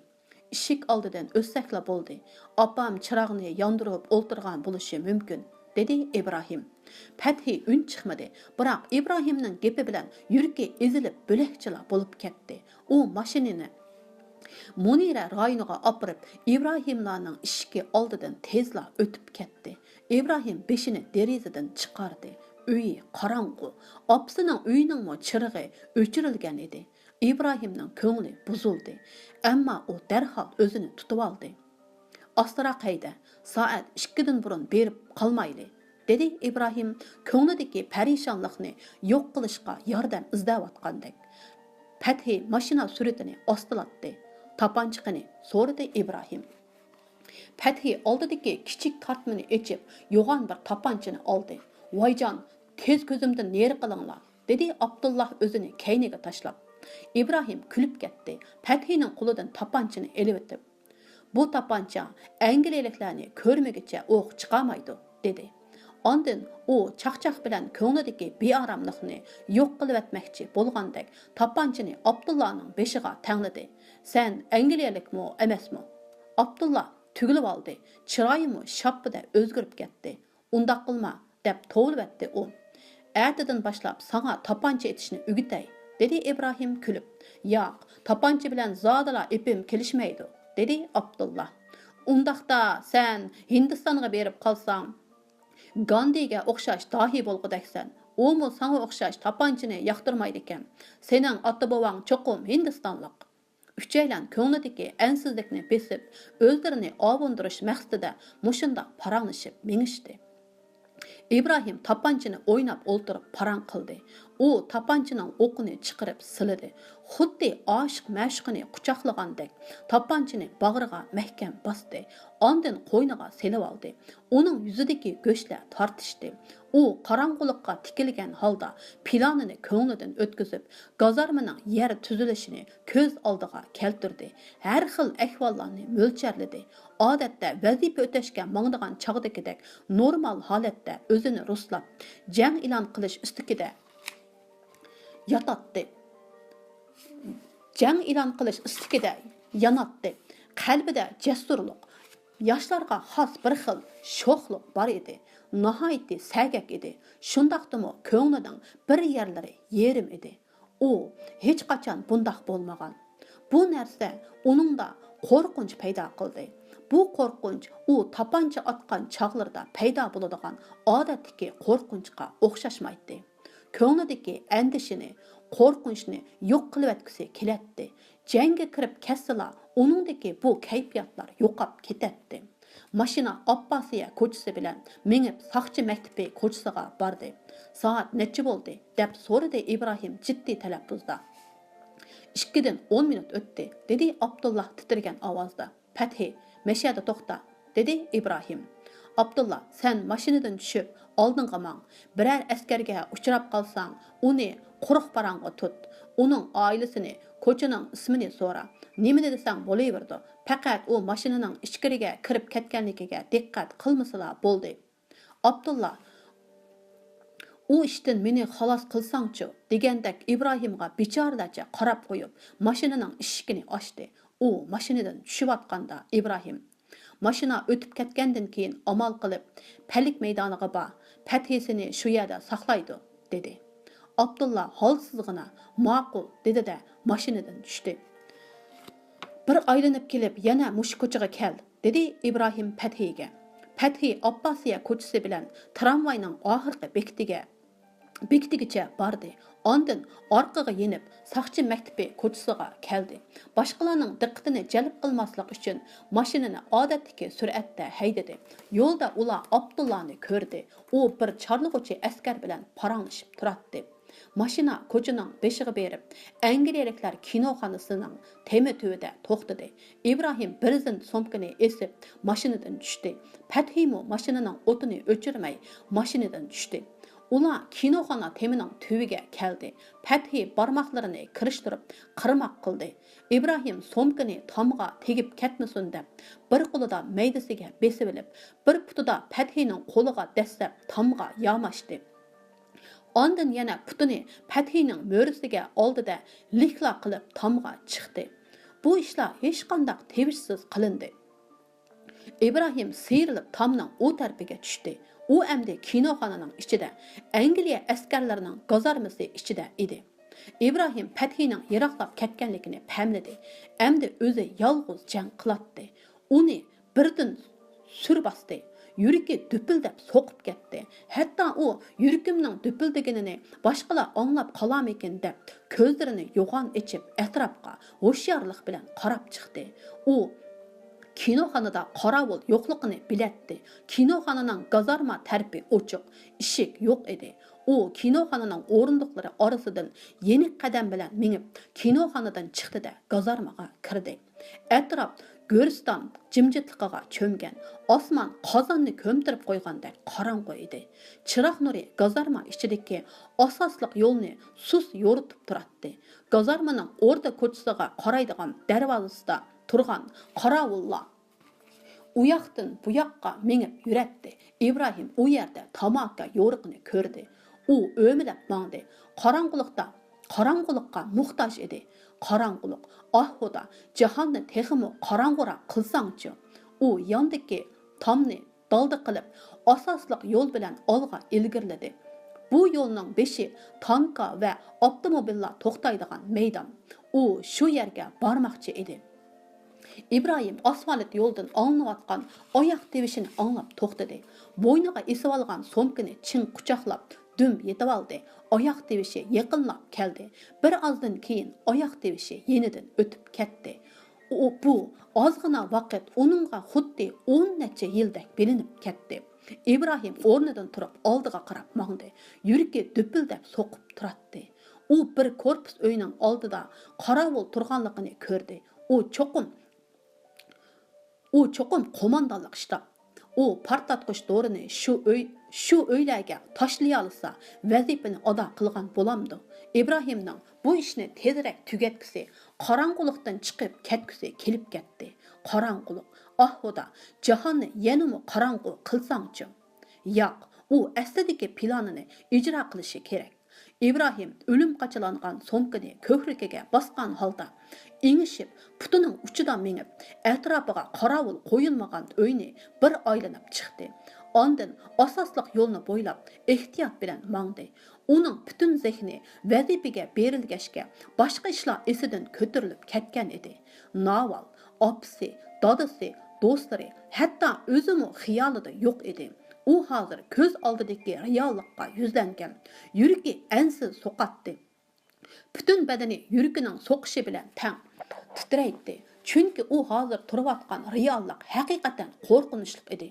«ئىشىك ئالدىدىن ئۆتسەكلا بولدى. ئاپام چىراغنى ياندۇرۇپ ئولتۇرغان بولۇشى مۇمكىن»، دېدى ئىبراھىم. پەتھى ئۈن چىقمىدى، بىراق ئىبراھىمنىڭ گېپى بىلەن يۈرىكى ئېزىلىپ بۆلەكچىلا بولۇپ كەتتى. ئۇ ماشىنىنى مۇنىرە رايونىغا ئاپىرىپ، ئىبراھىملارنىڭ ئىشىكى ئالدىدىن تېزلا ئۆتۈپ كەتتى. ئىبراھىم بېشىنى دېرىزىدىن چىقاردى. ئۆيى قاراڭغۇ. ئاپىسىنىڭ ئۆيىنىڭمۇ چىرىغى ئۆچۈرۈلگەن ئىدى. ئىبراھىمنىڭ كۆڭلى بۇزۇلدى. ئەمما ئۇ دەرھال ئۆزىنى تۇتۇۋالدى. «ئاستىراق ھەيدە، سائەت ئىككىدىن بۇرۇن بېرىپ قالمايلى»، دېدى ئىبراھىم كۆڭلىدىكى پەرىشانلىقنى يوق قىلىشقا ياردەم ئىزدەۋاتقاندەك. پەتھى ماشىنا سۈرئىتىنى ئاستىلاتتى. «تاپانچا قېنى؟» سورىدى ئىبراھىم. پەتھى ئالدىدىكى كىچىك تارتمىنى ئېچىپ، يوغان بىر تاپانچىنى ئالدى. «ۋايجان، تېز كۆزۈمدىن نېرى قىلىڭلار!» دېدى ئابدۇللا ئۆزىنى كەينىگە تاشلاپ. ئىبراھىم كۈلۈپ كەتتى. پەتھىنىڭ قولىدىن تاپانچىنى ئېلىۋېتىپ، «بۇ تاپانچا ئەنگلىيەلىكلەرنى كۆرمىگۈچە ئوق چىقارمايدۇ» دېدى. ئاندىن ئۇ چاقچاق بىلەن كۆڭلىدىكى بىئاراملىقنى يوق قىلىۋەتمەكچى بولغاندەك تاپانچىنى ئابدۇللانىڭ بېشىغا تەڭلىدى. «سەن ئەنگلىيەلىكمۇ ئەمەسمۇ؟» ئابدۇللا تۈگۈلۈۋالدى. چىرايىمۇ شاپپىدە ئۆزگىرىپ كەتتى. «ئۇنداق قىلما» دەپ توۋلىۋەتتى ئۇ. «ئەتىدىن باشلاپ ساڭا تاپانچا ئېتىشنى ئۆگىتەي» دېدى ئىبراھىم كۈلۈپ. «ياق، تاپانچا بىلەن زادىلا ئېپىم كېلىشمەيدۇ» دېدى ئابدۇللا. «ئۇنداقتا سەن ھىندىستانغا بېرىپ قالساڭ، گاندىگە ئوخشاش داھىي بولغۇدەكسەن. ئۇمۇ ساڭا ئوخشاش تاپانچىنى ياقتۇرمايدىكەن. سېنىڭ ئاتا-بوۋاڭ چوقۇم ھىندىستانلىق.» ئۈچەيلەن كۆڭلىدىكى ئەنسىزلىكنى بېسىپ، ئۆزلىرىنى ئاۋۇندۇرۇش مەقسىتىدە مۇشۇنداق پاراڭلىشىپ مېڭىشتى. ئىبراھىم تاپانچىنى ئويناپ ئولتۇرۇپ پاراڭ قىلدى. ئۇ تاپانچىنىڭ ئوقىنى چىقىرىپ سىلىدى. خۇددى ئاشىق مەشۇقىنى قۇچاقلىغاندەك تاپانچىنى باغرىغا مەھكەم باستى. ئاندىن قوينىغا سېلىۋالدى. ئۇنىڭ يۈزىدىكى گۆشلەر تارتىشتى. ئۇ قاراڭغۇلۇققا تىكىلگەن ھالدا پىلانىنى كۆڭلىدىن ئۆتكۈزۈپ، گازارمىنىڭ يەر تۈزۈلۈشىنى كۆز ئالدىغا كەلتۈردى. ھەر خىل ئەھۋاللارنى مۆلچەرلىدى. ئادەتتە ۋەزىپە ئۆتەشكە ماڭىدىغان چاغدىكىدەك نورمال ھالەتتە ئۆزىنى رۇسلاپ، جەڭ ئېلان قىلىش ئىستىكىدە ياتاتتى. جەڭ ئېلان قىلىش ئىستىكىدە ياناتتى. قەلبىدە جەسۇرلۇق، ياشلارغا خاس بىر خىل شوخلۇق بار ئىدى. ناھايىتى سەگەك ئىدى. شۇنداقتىمۇ كۆڭلىنىڭ بىر يەرلىرى يېرىم ئىدى. ئۇ ھېچقاچان بۇنداق بولمىغان. بۇ نەرسە ئۇنىڭدا قورقۇنچ پەيدا قىلدى. بۇ قورقۇنچ ئۇ تاپانچا ئاتقان چاغلىرىدا پەيدا بولىدىغان ئادەتتىكى قورقۇنچقا ئوخشاشمايتتى. كۆڭلىدىكى ئەندىشىنى، قورقۇنچنى يوق قىلىۋەتكۈسى كېلەتتى. جەڭگە كىرىپ كەتسىلا، ئۇنىڭدىكى بۇ كەيپىياتلار يوقاپ كېتەتتى. ماشىنا ئابباسىيە كوچىسى بىلەن مېڭىپ، ساقچى مەكتىپى كوچىسىغا باردى. سائەت نەچچە بولدى؟ دەپ سورىدى ئىبراھىم جىددىي تەلەپپۇزدا. ئىككىدىن ئون مىنۇت ئۆتتى، دېدى ئابدۇللا تىترىگەن ئاۋازدا. پەتھى، مەشەدە توختا، دېدى ئىبراھىم. ئابدۇللا، سەن ماشىنىدىن چۈشۈپ، ئالدىڭغا ماڭ. بىرەر ئەسكەرگە ئۇچراپ قالساڭ، ئۇنى قۇرۇق پاراڭغا تۇت. ئۇنىڭ ئائىلىسىنى، كوچىنىڭ ئىسمىنى سورا. نېمىنى دېسەڭ بولۇۋېرىدۇ. پەقەت ئۇ ماشىنىنىڭ ئىچكىرىگە كىرىپ كەتكەنلىكىگە دىققەت قىلمىسىلا بولدى. ئابدۇللا، ئۇ ئىشتىن مېنى خالاس قىلساڭچۇ، دېگەندەك ئىبراھىمغا بىچارىلەرچە قاراپ قويۇپ، ماشىنىنىڭ ئىشىكىنى ئاچتى. ئۇ ماشىنىدىن چۈشۈۋاتقاندا ئىبراھىم، ماشىنا ئۆتۈپ كەتكەندىن كېيىن ئامال قىلىپ، پەلىك مەيدانىغا بار، پەتھى سېنى شۇ يەردە ساقلايدۇ، دېدى. ئابدۇللا ھالسىزغىنا، ماقۇل، دېدى-دە، ماشىنىدىن چۈشتى. بىر ئايلىنىپ كېلىپ، يەنە مۇشۇ كوچىغا كەل، دېدى ئىبراھىم پەتھىگە. پەتھى ئابباسىيە كوچىسى بىلەن تىرامۋاينىڭ ئاخىرقى بېكىتىگە، بېكىتىگىچە باردى. ئاندىن ئارقىغا يېنىپ، ساقچى مەكتىپى كوچىسىغا كەلدى. باشقىلارنىڭ دىققىتىنى جەلپ قىلماسلىق ئۈچۈن ماشىنىنى ئادەتتىكى سۈرئەتتە ھەيدىدى. يولدا ئۇلار ئابدۇللانى كۆردى. ئۇ بىر چارلىغۇچى ئەسكەر بىلەن پاراڭلىشىپ تۇراتتى. ماشىنا كوچىنىڭ بېشىغا بېرىپ، ئەنگلىيەلىكلەر كىنوخانىسىنىڭ تېمى تۈۋىدە توختىدى. ئىبراھىم بىر زىن سومكىنى ئېسىپ، ماشىنىدىن چۈشتى. پەتھىمۇ ماشىنىنىڭ ئوتىنى ئۆچۈرمەي، ماشىنىدىن چۈشتى. ئۇلار كىنوخانا تېمىنىڭ تۈۋىگە كەلدى. پەتھى بارماقلىرىنى كىرىشتۈرۈپ، قىرماق قىلدى. ئىبراھىم سومكىنى تامغا تېگىپ كەتمىسۇن دەپ، بىر قولىدا مەيدىسىگە بېسىۋېلىپ، بىر پۇتىدا پەتھىنىڭ قولىغا دەسسەپ تامغا ياماشتى. ئاندىن يەنە پۇتىنى پەتھىنىڭ مۈرىسىگە ئالدى-دە، لىكلا قىلىپ تامغا چىقتى. بۇ ئىشلار ھېچقانداق تىۋىشسىز قىلىندى. ئىبراھىم سىيرىلىپ تامنىڭ ئۇ تەرىپىگە چۈشتى. ئۇ ئەمدى كىنوخانىنىڭ ئىچىدە، ئەنگلىيە ئەسكەرلىرىنىڭ گازارمىسى ئىچىدە ئىدى. ئىبراھىم پەتھىنىڭ يىراقلاپ كەتكەنلىكىنى پەملىدى. ئەمدى ئۆزى يالغۇز جەڭ قىلاتتى. ئۇنى بىردىن سۈر باستى. يۈرىكى دۈپۈلدەپ سوقۇپ كەتتى. ھەتتا ئۇ يۈرىكىمنىڭ دۈپۈلدىگىنىنى باشقىلار ئاڭلاپ قالارمىكىن دەپ، كۆزلىرىنى يوغان ئېچىپ، ئەتراپقا ھوشيارلىق بىلەن قاراپ چىقتى. ئۇ كىنوخانىدا قاراۋۇل يوقلۇقىنى بىلەتتى. كىنوخانىنىڭ گازارما تەرىپى ئوچۇق، ئىشىك يوق ئىدى. ئۇ كىنوخانىنىڭ ئورۇندۇقلىرى ئارىسىدىن يېنىك قەدەم بىلەن مېڭىپ، كىنوخانىدىن چىقتى-دە، گازارمىغا كىردى. ئەتراپ گۆرىستان جىمجىتلىقىغا چۆمگەن، ئاسمان قازاننى كۆمتۈرۈپ قويغاندەك قاراڭغۇ ئىدى. چىراغ نۇرى گازارما ئىچىدىكى ئاساسلىق يولنى سۇس يورۇتۇپ تۇراتتى. گازارمىنىڭ ئوردا كوچىسىغا قارايدىغان دەرۋازىسىدا تۇرغان قاراۋۇللار ئۇياقتىن بۇياققا مېڭىپ يۈرەتتى. ئىبراھىم ئۇ يەردە تاماكا يورۇقىنى كۆردى. ئۇ ئۆمىلەپ ماڭدى. قاراڭغۇلۇقتا، قاراڭغۇلۇققا موھتاج ئىدى. قاراڭغۇلۇق، ئاھ خۇدا، جاھاننى تېخىمۇ قاراڭغۇراق قىلساڭچۇ. ئۇ ياندىكى تامنى دالدا قىلىپ، ئاساسلىق يول بىلەن ئالغا ئىلگىرىلىدى. بۇ يولنىڭ بېشى تانكا ۋە ئاپتوموبىللار توختايدىغان مەيدان. ئۇ شۇ يەرگە بارماقچى ئىدى. ئىبراھىم ئاسفالت يولدىن ئاڭلىنىۋاتقان ئاياق تىۋىشىنى ئاڭلاپ توختىدى. بوينىغا ئېسىۋالغان سومكىنى چىڭ قۇچاقلاپ، دۈم يېتىۋالدى. ئاياق تىۋىشى يېقىنلاپ كەلدى. بىر ئازدىن كېيىن ئاياق تىۋىشى يېنىدىن ئۆتۈپ كەتتى. ئۇ، بۇ ئازغىنا ۋاقىت ئۇنىڭغا خۇددى ئون نەچچە يىلدەك بىلىنىپ كەتتى. ئىبراھىم ئورنىدىن تۇرۇپ ئالدىغا قاراپ ماڭدى. يۈرىكى دۈپۈلدەپ سوقۇپ تۇراتتى. ئۇ بىر كورپۇس ئۆينىڭ ئالدىدا قاراۋۇل تۇرغانلىقىنى كۆردى. ئۇ چوقۇم، ئۇ چوقۇم قوماندانلىق شتاب. ئۇ پارتلاتقۇچ دورىنى شۇ ئۆي، شۇ ئۆيلەرگە تاشلىيالىسا، ۋەزىپىنى ئادا قىلغان بولامدۇ؟ ئىبراھىمنىڭ بۇ ئىشنى تېزرەك تۈگەتكۈسى، قاراڭغۇلۇقتىن چىقىپ كەتكۈسى كېلىپ كەتتى. قاراڭغۇلۇق، ئاھ خۇدا، جاھاننى يەنىمۇ قاراڭغۇ قىلساڭچۇ؟ ياق، ئۇ ئەسلىدىكى پىلانىنى ئىجرا قىلىشى كېرەك. ئىبراھىم ئۆلۈم قاچىلانغان سومكىنى كۆكرىكىگە باسقان ھالدا، ئېڭىشىپ، پۇتىنىڭ ئۇچىدا مېڭىپ، ئەتراپىغا قاراۋۇل قويۇلمىغان ئۆينى بىر ئايلىنىپ چىقتى. ئاندىن ئاساسلىق يولنى بويلاپ، ئېھتىيات بىلەن ماڭدى. ئۇنىڭ پۈتۈن زېھنى ۋەزىپىگە بېرىلگەچكە، باشقا ئىشلار ئېسىدىن كۆتۈرۈلۈپ كەتكەن ئىدى. ناۋال، ئاپىسى، دادىسى، دوستلىرى، ھەتتا ئۆزىمۇ خىيالىدا يوق ئىدى. ئۇ ھازىر كۆز ئالدىدىكى رېئاللىققا يۈزلەنگەن. يۈرىكى ئەنسىز سوقاتتى. پۈتۈن بەدىنى يۈرىكىنىڭ سوقۇشى بىلەن تەڭ تىترەيتتى. چۈنكى ئۇ ھازىر تۇرۇۋاتقان رېئاللىق ھەقىقەتەن قورقۇنچلۇق ئىدى.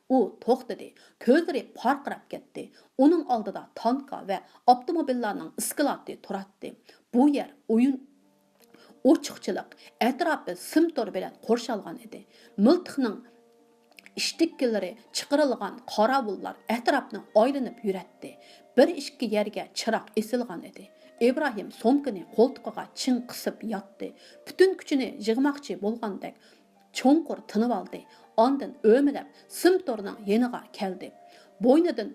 ئۇ توختىدى. كۆزلىرى پارقىراپ كەتتى. ئۇنىڭ ئالدىدا تانكا ۋە ئاپتوموبىللارنىڭ ئىسكىلاتى تۇراتتى. بۇ يەر ئويۇن ئوچۇقچىلىق، ئەتراپى سىم تور بىلەن قورشالغان ئىدى. مىلتىقنىڭ ئىشتىككىلىرى چىقىرىلغان قاراۋۇللار ئەتراپنى ئايلىنىپ يۈرەتتى. بىر-ئىككى يەرگە چىراغ ئېسىلغان ئىدى. ئىبراھىم سومكىنى قولتۇقىغا چىڭ قىسىپ ياتتى. پۈتۈن كۈچىنى يىغماقچى بولغاندەك چوڭقۇر تىنىۋالدى. ئاندىن ئۆمىلەپ سىم تورنىڭ يېنىغا كەلدى. بوينىدىن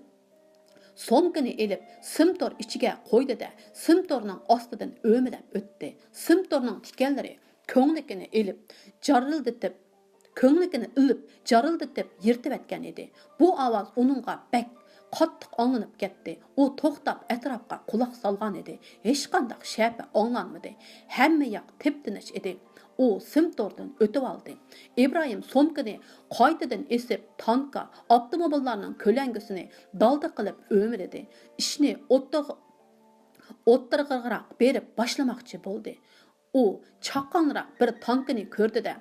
سومكىنى ئېلىپ، سىم تور ئىچىگە قويدى-دە، سىم تورنىڭ ئاستىدىن ئۆمىلەپ ئۆتتى. سىم تورنىڭ تىكەنلىرى كۆڭلىكىنى ئېلىپ، جارىلدىتىپ، كۆڭلىكىنى ئېلىپ، جارىلدىتىپ يىرتىۋەتكەن ئىدى. بۇ ئاۋاز ئۇنىڭغا بەك قاتتىق ئاڭلىنىپ كەتتى. ئۇ توختاپ، ئەتراپقا قۇلاق سالغان ئىدى. ھېچقانداق شەپە ئاڭلانمىدى. ھەممە ياق تىپتىنچ ئىدى. ئۇ سىم توردىن ئۆتۈۋالدى. ئىبراھىم سومكىنى قايتىدىن ئېسىپ، تانكا، ئاپتوموبىللارنىڭ كۆلەڭگىسىنى دالدى قىلىپ ئۆمىلىدى. ئىشنى ئوتتۇرىغا-، ئوتتۇرىغىراق بېرىپ باشلىماقچى بولدى. ئۇ چاققانراق بىر تانكىنى كۆردى-دە،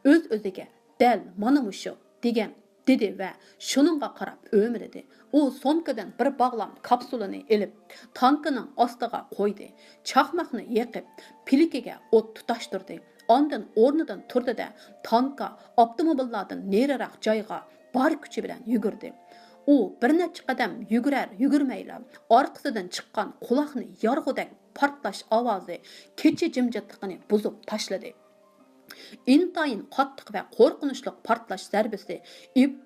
ئۆز-ئۆزىگە، «دەل مانا مۇشۇ» دېگەن، دېدى ۋە شۇنىڭغا قاراپ ئۆمىلىدى. ئۇ سومكىدىن بىر باغلام كاپسۇلىنى ئېلىپ، تانكىنىڭ ئاستىغا قويدى. چاقماقنى يېقىپ، پىلىكىگە ئوت تۇتاشتۇردى. ئاندىن ئورنىدىن تۇردى-دە، تانكا، ئاپتوموبىللاردىن نېرىراق جايغا بار كۈچى بىلەن يۈگۈردى. ئۇ بىر نەچچە قەدەم يۈگۈرەر-يۈگۈرمەيلا، ئارقىسىدىن چىققان قۇلاقنى يارغۇدەك پارتلاش ئاۋازى كېچە جىمجىتلىقىنى بۇزۇپ تاشلىدى. ئىنتايىن قاتتىق ۋە قورقۇنچلۇق پارتلاش زەربىسى ئىب-،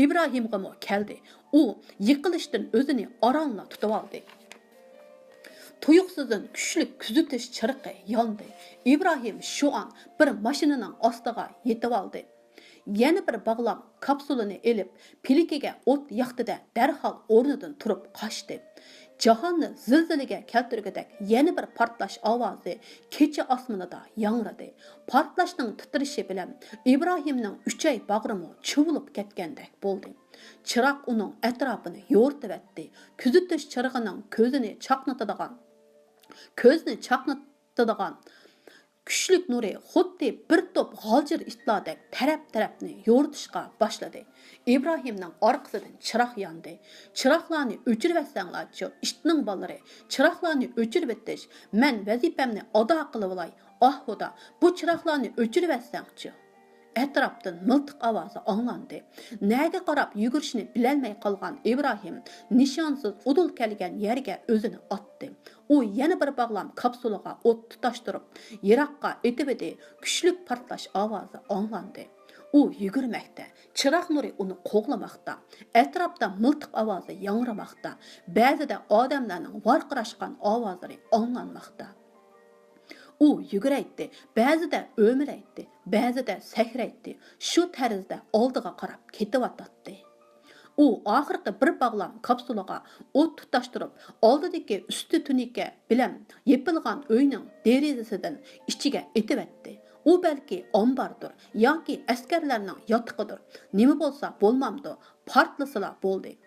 ئىبراھىمغىمۇ كەلدى. ئۇ يىقىلىشتىن ئۆزىنى ئارانلا تۇتۇۋالدى. تۇيۇقسىزدىن كۈچلۈك كۆزىتىش چىرىقى ياندى. ئىبراھىم شۇ ئان بىر ماشىنىنىڭ ئاستىغا يېتىۋالدى. يەنە بىر باغلام كاپسۇلىنى ئېلىپ، پىلىكىگە ئوت ياقتى-دە، دەرھال ئورنىدىن تۇرۇپ قاچتى. جاھاننى زىلزىلىگە كەلتۈرگۈدەك يەنە بىر پارتلاش ئاۋازى كېچە ئاسمىنىدا ياڭرىدى. پارتلاشنىڭ تىترىشى بىلەن ئىبراھىمنىڭ ئۈچەي باغرىمۇ چۇۋۇلۇپ كەتكەندەك بولدى. چىراغ ئۇنىڭ ئەتراپىنى يورۇتۇۋەتتى. كۆزىتىش چىرىغىنىڭ كۆزىنى چاقنىتىدىغان، كۆزنى چاقنىتىدىغان كۈچلۈك نۇرى خۇددى بىر توپ غالجىر ئىتلاردەك تەرەپ-تەرەپنى يورۇتۇشقا باشلىدى. ئىبراھىمنىڭ ئارقىسىدىن چىراغ ياندى. «چىراغلارنى ئۆچۈرۈۋەتسەڭلارچۇ، ئىتنىڭ بالىلىرى! چىراغلارنى ئۆچۈرۈۋېتىش، مەن ۋەزىپەمنى ئادا قىلىۋالاي. ئاھ خۇدا، بۇ چىراغلارنى ئۆچۈرۈۋەتسەڭچۇ!» ئەتراپتىن مىلتىق ئاۋازى ئاڭلاندى. نەگە قاراپ يۈگۈرۈشنى بىلەلمەي قالغان ئىبراھىم نىشانسىز ئۇدۇل كەلگەن يەرگە ئۆزىنى ئاتتى. ئۇ يەنە بىر باغلام كاپسۇلىغا ئوت تۇتاشتۇرۇپ، يىراققا ئېتىۋىدى. كۈچلۈك پارتلاش ئاۋازى ئاڭلاندى. ئۇ يۈگۈرمەكتە. چىراغ نۇرى ئۇنى قوغلىماقتا. ئەتراپتا مىلتىق ئاۋازى ياڭرىماقتا. بەزىدە ئادەملەرنىڭ ۋارقىراشقان ئاۋازلىرى ئاڭلانماقتا. ئۇ يۈگۈرەيتتى، بەزىدە ئۆمىلەيتتى، بەزىدە سەكرەيتتى، شۇ تەرزدە ئالدىغا قاراپ كېتىۋاتاتتى. ئۇ ئاخىرقى بىر باغلام كاپسۇلىغا ئوت تۇتاشتۇرۇپ، ئالدىدىكى ئۈستى تۈنىكە بىلەن يېپىلغان ئۆينىڭ دېرىزىسىدىن ئىچىگە ئېتىۋەتتى. ئۇ بەلكى ئامباردۇر ياكى ئەسكەرلەرنىڭ ياتىقىدۇر، نېمە بولسا بولمامدۇ، پارتلىسىلا بولدى.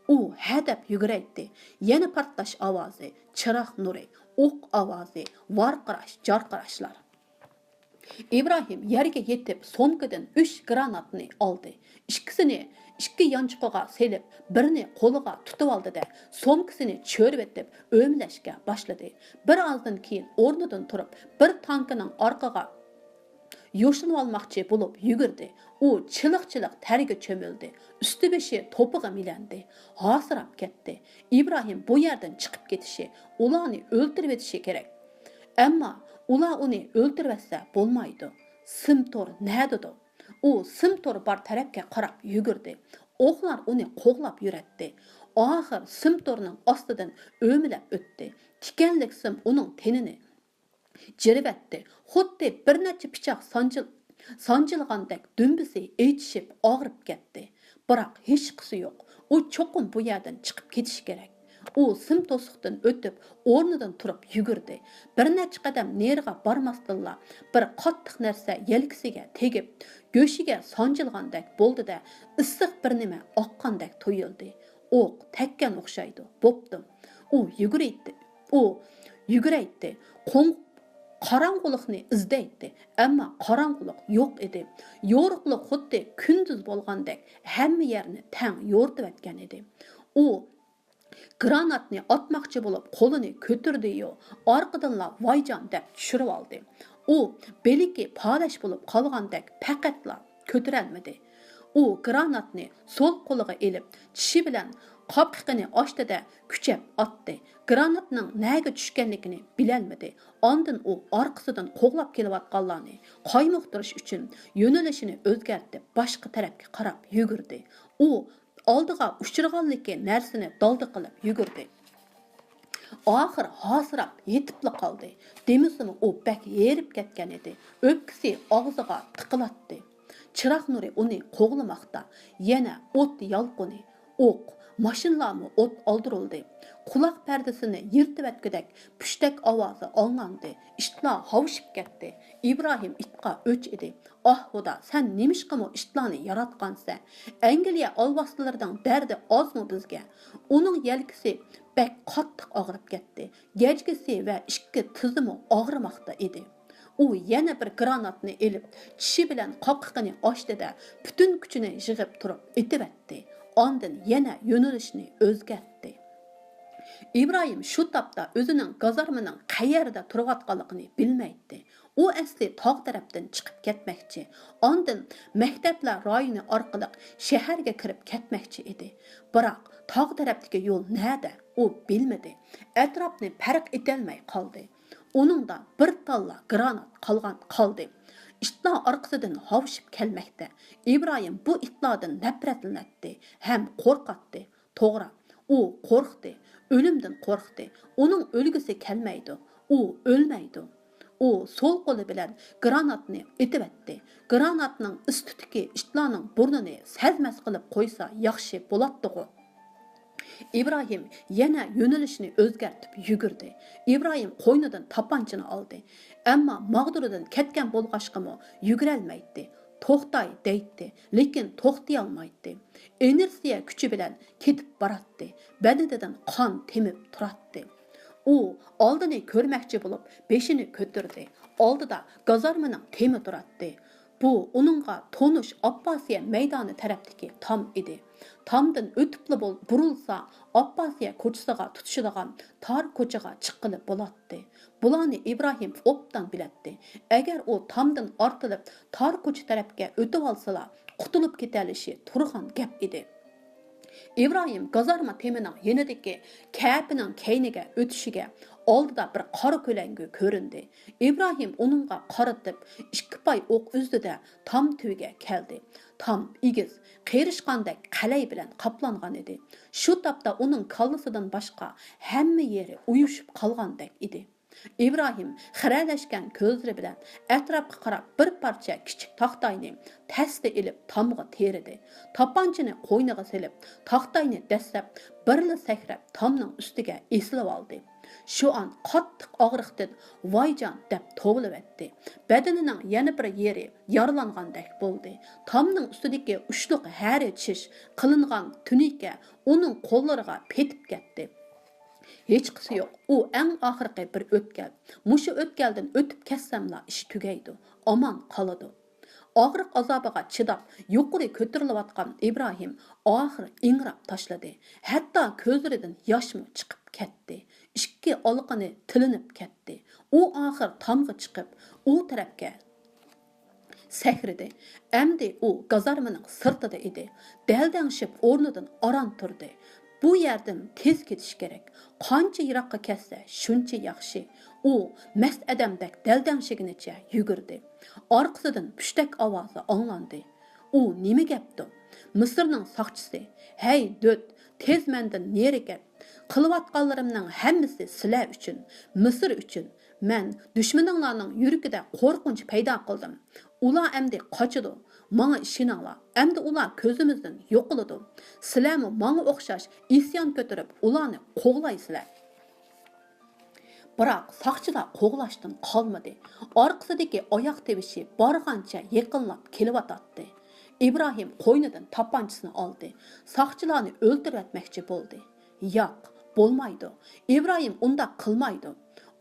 ئۇ ھەدەپ يۈگۈرەيتتى. يەنە پارتلاش ئاۋازى، چىراغ نۇرى، ئوق ئاۋازى، ۋارقىراش، جارقىراشلار. ئىبراھىم يەرگە يېتىپ، سومكىدىن ئۈچ گراناتنى ئالدى. ئىككىسىنى ئىككى يانچۇقىغا سېلىپ، بىرىنى قولىغا تۇتۇۋالدى-دە، سومكىسىنى چۆرۈۋېتىپ ئۆمىلەشكە باشلىدى. بىر ئازدىن كېيىن ئورنىدىن تۇرۇپ، بىر تانكىنىڭ ئارقىغا يوشۇنۇۋالماقچى بولۇپ يۈگۈردى. ئۇ چىلىق-چىلىق تەرگە چۆمۈلدى. ئۈستى-بېشى توپىغا مىلەندى. ھاسىراپ كەتتى. ئىبراھىم بۇ يەردىن چىقىپ كېتىشى، ئۇلارنى ئۆلتۈرۈۋېتىشى كېرەك. ئەمما ئۇلار ئۇنى ئۆلتۈرۈۋەتسە بولمايدۇ. سىم تور نەدىدۇ؟ ئۇ سىم تور بار تەرەپكە قاراپ يۈگۈردى. ئوقلار ئۇنى قوغلاپ يۈرەتتى. ئاخىر سىم تورنىڭ ئاستىدىن ئۆمىلەپ ئۆتتى. تىكەنلىك سىم ئۇنىڭ تېنىنى جىرىۋەتتى. خۇددى بىر نەچچە پىچاق سانجىل-، سانجىلغاندەك دۈمبىسى ئېچىشىپ ئاغرىپ كەتتى. بىراق ھېچقىسى يوق. ئۇ چوقۇم بۇ يەردىن چىقىپ كېتىشى كېرەك. ئۇ سىم توسۇقتىن ئۆتۈپ، ئورنىدىن تۇرۇپ يۈگۈردى. بىر نەچچە قەدەم نېرىغا بارماستىنلا، بىر قاتتىق نەرسە يەلكىسىگە تېگىپ، گۆشىگە سانجىلغاندەك بولدى-دە، ئىسسىق بىر نېمە ئاققاندەك تۇيۇلدى. ئوق تەگكەن ئوخشايدۇ. بوپتۇ. ئۇ يۈگۈرەيتتى. ئۇ يۈگۈرەيتتى. قوڭ-، قاراڭغۇلۇقنى ئىزدەيتتى. ئەمما قاراڭغۇلۇق يوق ئىدى. يورۇقلۇق خۇددى كۈندۈز بولغاندەك ھەممە يەرنى تەڭ يورۇتۇۋەتكەن ئىدى. ئۇ گراناتنى ئاتماقچى بولۇپ قولىنى كۆتۈردى-يۇ، ئارقىدىنلا ۋايجان دەپ چۈشۈرۈۋالدى. ئۇ بىلىكى پالەچ بولۇپ قالغاندەك پەقەتلا كۆتۈرەلمىدى. ئۇ گراناتنى سول قولىغا ئېلىپ، چىشى بىلەن قاپقىقىنى ئاچتى-دە، كۈچەپ ئاتتى. گراناتنىڭ نەگە چۈشكەنلىكىنى بىلەلمىدى. ئاندىن ئۇ ئارقىسىدىن قوغلاپ كېلىۋاتقانلارنى قايمۇقتۇرۇش ئۈچۈن يۆنىلىشىنى ئۆزگەرتىپ، باشقا تەرەپكە قاراپ يۈگۈردى. ئۇ ئالدىغا ئۇچرىغانلىكى نەرسىنى دالدا قىلىپ يۈگۈردى. ئاخىر ھاسىراپ يېتىپلا قالدى. دېمىسىمۇ ئۇ بەك ھېرىپ كەتكەن ئىدى. ئۆپكىسى ئاغزىغا تىقىلاتتى. چىراغ نۇرى ئۇنى قوغلىماقتا. يەنە ئوت يالقۇنى، ئوق، ماشىنىلارمۇ ئوت ئالدۇرۇلدى. قۇلاق پەردىسىنى يىرتىۋەتكۈدەك پۈشتەك ئاۋازى ئاڭلاندى. ئىتلار ھاۋشىپ كەتتى. ئىبراھىم ئىتقا ئۆچ ئىدى. ئاھ خۇدا، سەن نېمىشقىمۇ ئىتلارنى ياراتقانسەن؟ ئەنگلىيە ئالۋاستىلىرىنىڭ دەردى ئازمۇ بىزگە؟ ئۇنىڭ يەلكىسى بەك قاتتىق ئاغرىپ كەتتى. گەجگىسى ۋە ئىككى تىزىمۇ ئاغرىماقتا ئىدى. ئۇ يەنە بىر گراناتنى ئېلىپ، چىشى بىلەن قاپقىقىنى ئاچتى-دە، پۈتۈن كۈچىنى يىغىپ تۇرۇپ ئېتىۋەتتى. ئاندىن يەنە يۆنىلىشنى ئۆزگەرتتى. ئىبراھىم شۇ تاپتا ئۆزىنىڭ گازارمىنىڭ قەيەردە تۇرۇۋاتقانلىقىنى بىلمەيتتى. ئۇ ئەسلى تاغ تەرەپتىن چىقىپ كەتمەكچى، ئاندىن مەكتەپلەر رايونى ئارقىلىق شەھەرگە كىرىپ كەتمەكچى ئىدى. بىراق تاغ تەرەپتىكى يول نەدە؟ ئۇ بىلمىدى. ئەتراپنى پەرق ئېتەلمەي قالدى. ئۇنىڭدا بىر تاللا گرانات قالغان قالدى. ئىتلار ئارقىسىدىن ھاۋشىپ كەلمەكتە. ئىبراھىم بۇ ئىتلاردىن نەپرەتلىنەتتى ھەم قورقاتتى. توغرا، ئۇ قورقتى، ئۆلۈمدىن قورقتى. ئۇنىڭ ئۆلگۈسى كەلمەيدۇ. ئۇ ئۆلمەيدۇ. ئۇ سول قولى بىلەن گراناتنى ئېتىۋەتتى. گراناتنىڭ ئىس-تۈتۈكى ئىتلارنىڭ بۇرنىنى سەزمەس قىلىپ قويسا ياخشى بولاتتىغۇ. ئىبراھىم يەنە يۆنىلىشىنى ئۆزگەرتىپ يۈگۈردى. ئىبراھىم قوينىدىن تاپانچىنى ئالدى. ئەمما ماغدۇرىدىن كەتكەن بولغاچقىمۇ يۈگۈرەلمەيتتى. توختاي دەيتتى، لېكىن توختىيالمايتتى. ئىنېرتسىيە كۈچى بىلەن كېتىپ باراتتى. بەدىنىدىن قان تېمىپ تۇراتتى. ئۇ ئالدىنى كۆرمەكچى بولۇپ بېشىنى كۆتۈردى. ئالدىدا گازارمىنىڭ تېمى تۇراتتى. بۇ ئۇنىڭغا تونۇش ئاپپاسىيە مەيدانى تەرەپتىكى تام ئىدى. تامدىن ئۆتۈپلا بول-، بۇرۇلسا، ئاپپاسىيە كوچىسىغا تۇتىشىدىغان تار كوچىغا چىققىلى بولاتتى. بۇلارنى ئىبراھىم ئوبدان بىلەتتى. ئەگەر ئۇ تامدىن ئارتىلىپ تار كوچا تەرەپكە ئۆتۈۋالسىلا، قۇتۇلۇپ كېتەلىشى تۇرغان گەپ ئىدى. ئىبراھىم گازارما تېمىنىڭ يېنىدىكى كەپىنىڭ كەينىگە ئۆتۈشىگە، ئالدىدا بىر قارا كۆلەڭگۈ كۆرۈندى. ئىبراھىم ئۇنىڭغا قارىتىپ ئىككى پاي ئوق ئۈزدى-دە، تام تۈۋىگە كەلدى. تام ئېگىز، قېرىشقاندەك قەلەي بىلەن قاپلانغان ئىدى. شۇ تاپتا ئۇنىڭ كاللىسىدىن باشقا ھەممە يېرى ئۇيۇشۇپ قالغاندەك ئىدى. ئىبراھىم خىرەلەشكەن كۆزلىرى بىلەن ئەتراپقا قاراپ، بىر پارچە كىچىك تاختاينى تەستە ئېلىپ، تامغا تېرىدى. تاپانچىنى قوينىغا سېلىپ، تاختاينى دەسسەپ، بىرلا سەكرەپ، تامنىڭ ئۈستىگە ئېسىلىۋالدى. شۇ ئان قاتتىق ئاغرىقتىن «ۋايجان» دەپ توۋلىۋەتتى. بەدىنىنىڭ يەنە بىر يېرى يارىلانغاندەك بولدى. تامنىڭ ئۈستىدىكى ئۇچلۇق ھەرە چىش قىلىنغان تۈنىكە ئۇنىڭ قوللىرىغا پېتىپ كەتتى. ھېچقىسى يوق. ئۇ ئەڭ ئاخىرقى بىر ئۆتكەل. مۇشۇ ئۆتكەلدىن ئۆتۈپ كەتسەملا ئىش تۈگەيدۇ، ئامان قالىدۇ. ئاغرىق ئازابىغا چىداپ يۇقىرى كۆتۈرۈلۈۋاتقان ئىبراھىم ئاخىر ئىڭراپ تاشلىدى. ھەتتا كۆزلىرىدىن ياشمۇ چىقىپ كەتتى. ئىككى ئالىقىنى تىلىنىپ كەتتى. ئۇ ئاخىر تامغا چىقىپ، ئۇ تەرەپكە سەكرىدى. ئەمدى ئۇ گازارمىنىڭ سىرتىدا ئىدى. دەلدەڭشىپ ئورنىدىن ئاران تۇردى. بۇ يەردىن تېز كېتىش كېرەك. قانچە يىراققا كەتسە، شۇنچە ياخشى. ئۇ مەست ئادەمدەك دەلدەڭشىگىنىچە يۈگۈردى. ئارقىسىدىن پۈشتەك ئاۋازى ئاڭلاندى. ئۇ نېمە گەپتۇ؟ مىسىرنىڭ ساقچىسى، ھەي، دۆت، تېز مەندىن نېرى كەت. قىلىۋاتقانلىرىمنىڭ ھەممىسى سىلەر ئۈچۈن، مىسىر ئۈچۈن. مەن دۈشمىنىڭلارنىڭ يۈرىكىدە قورقۇنچ پەيدا قىلدىم. ئۇلار ئەمدى قاچىدۇ. ماڭا ئىشىنىڭلار. ئەمدى ئۇلار كۆزىمىزدىن يوقىلىدۇ. سىلەرمۇ ماڭا ئوخشاش ئىسيان كۆتۈرۈپ، ئۇلارنى قوغلايسىلەر. بىراق ساقچىلار قوغلاشتىن قالمىدى. ئارقىسىدىكى ئاياق تىۋىشى بارغانچە يېقىنلاپ كېلىۋاتاتتى. ئىبراھىم قوينىدىن تاپانچىسىنى ئالدى. ساقچىلارنى ئۆلتۈرۈۋەتمەكچى بولدى. ياق، بولمايدۇ. ئىبراھىم ئۇنداق قىلمايدۇ.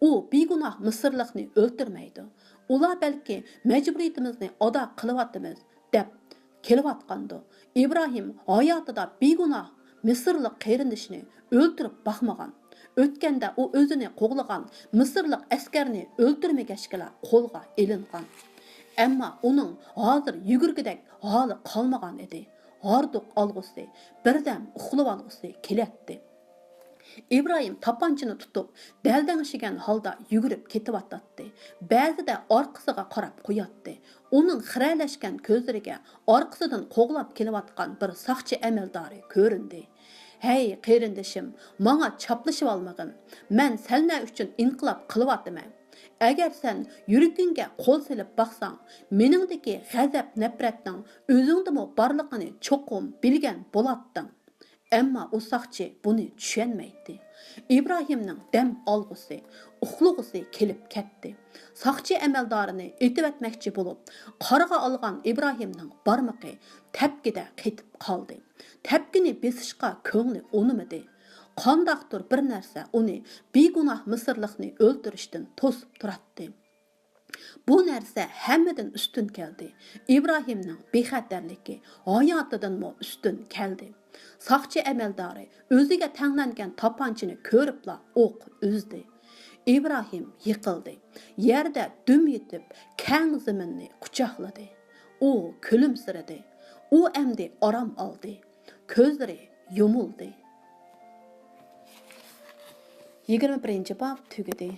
ئۇ بىگۇناھ مىسىرلىقنى ئۆلتۈرمەيدۇ. ئۇلار بەلكى مەجبۇرىيىتىمىزنى ئادا قىلىۋاتىمىز، دەپ كېلىۋاتقاندۇ. ئىبراھىم ھاياتىدا بىگۇناھ مىسىرلىق قېرىندىشىنى ئۆلتۈرۈپ باقمىغان. ئۆتكەندە ئۇ ئۆزىنى قوغلىغان مىسىرلىق ئەسكەرنى ئۆلتۈرمىگەچكىلا قولغا ئېلىنغان. ئەمما ئۇنىڭ ھازىر يۈگۈرگۈدەك ھالى قالمىغان ئىدى. ھاردۇق ئالغۇسى، بىردەم ئۇخلىۋالغۇسى كېلەتتى. ئىبراھىم تاپانچىنى تۇتۇپ، دەلدەڭشىگەن ھالدا يۈگۈرۈپ كېتىۋاتاتتى. بەزىدە ئارقىسىغا قاراپ قوياتتى. ئۇنىڭ خىرەلەشكەن كۆزلىرىگە ئارقىسىدىن قوغلاپ كېلىۋاتقان بىر ساقچى ئەمەلدارى كۆرۈندى. ھەي، قېرىندىشىم، ماڭا چاپلىشىۋالمىغىن. مەن سەلمە ئۈچۈن ئىنقىلاب قىلىۋاتىمەن. ئەگەر سەن يۈرىكىڭگە قول سېلىپ باقساڭ، مېنىڭدىكى غەزەپ-نەپرەتنىڭ ئۆزۈڭدىمۇ بارلىقىنى چوقۇم بىلگەن بولاتتىڭ. ئەمما ئۇ ساقچى بۇنى چۈشەنمەيتتى. ئىبراھىمنىڭ دەم ئالغۇسى، ئۇخلىغۇسى كېلىپ كەتتى. ساقچى ئەمەلدارىنى ئېتىۋەتمەكچى بولۇپ، قارىغا ئالغان ئىبراھىمنىڭ بارمىقى تەپكىدە قېتىپ قالدى. تەپكىنى بېسىشقا كۆڭلى ئۇنىمىدى. قانداقتۇر بىر نەرسە ئۇنى بىگۇناھ مىسىرلىقنى ئۆلتۈرۈشتىن توسۇپ تۇراتتى. بۇ نەرسە ھەممىدىن ئۈستۈن كەلدى. ئىبراھىمنىڭ بىخەتەرلىكى ھاياتىدىنمۇ ئۈستۈن كەلدى. ساقچى ئەمەلدارى ئۆزىگە تەڭلەنگەن تاپانچىنى كۆرۈپلا ئوق ئۈزدى. ئىبراھىم يىقىلدى. يەردە دۈم يېتىپ، كەڭ زېمىننى قۇچاقلىدى. ئۇ كۈلۈمسىرىدى. ئۇ ئەمدى ئارام ئالدى. كۆزلىرى يۇمۇلدى. يىگىرمە بىرىنچى باب تۈگىدى.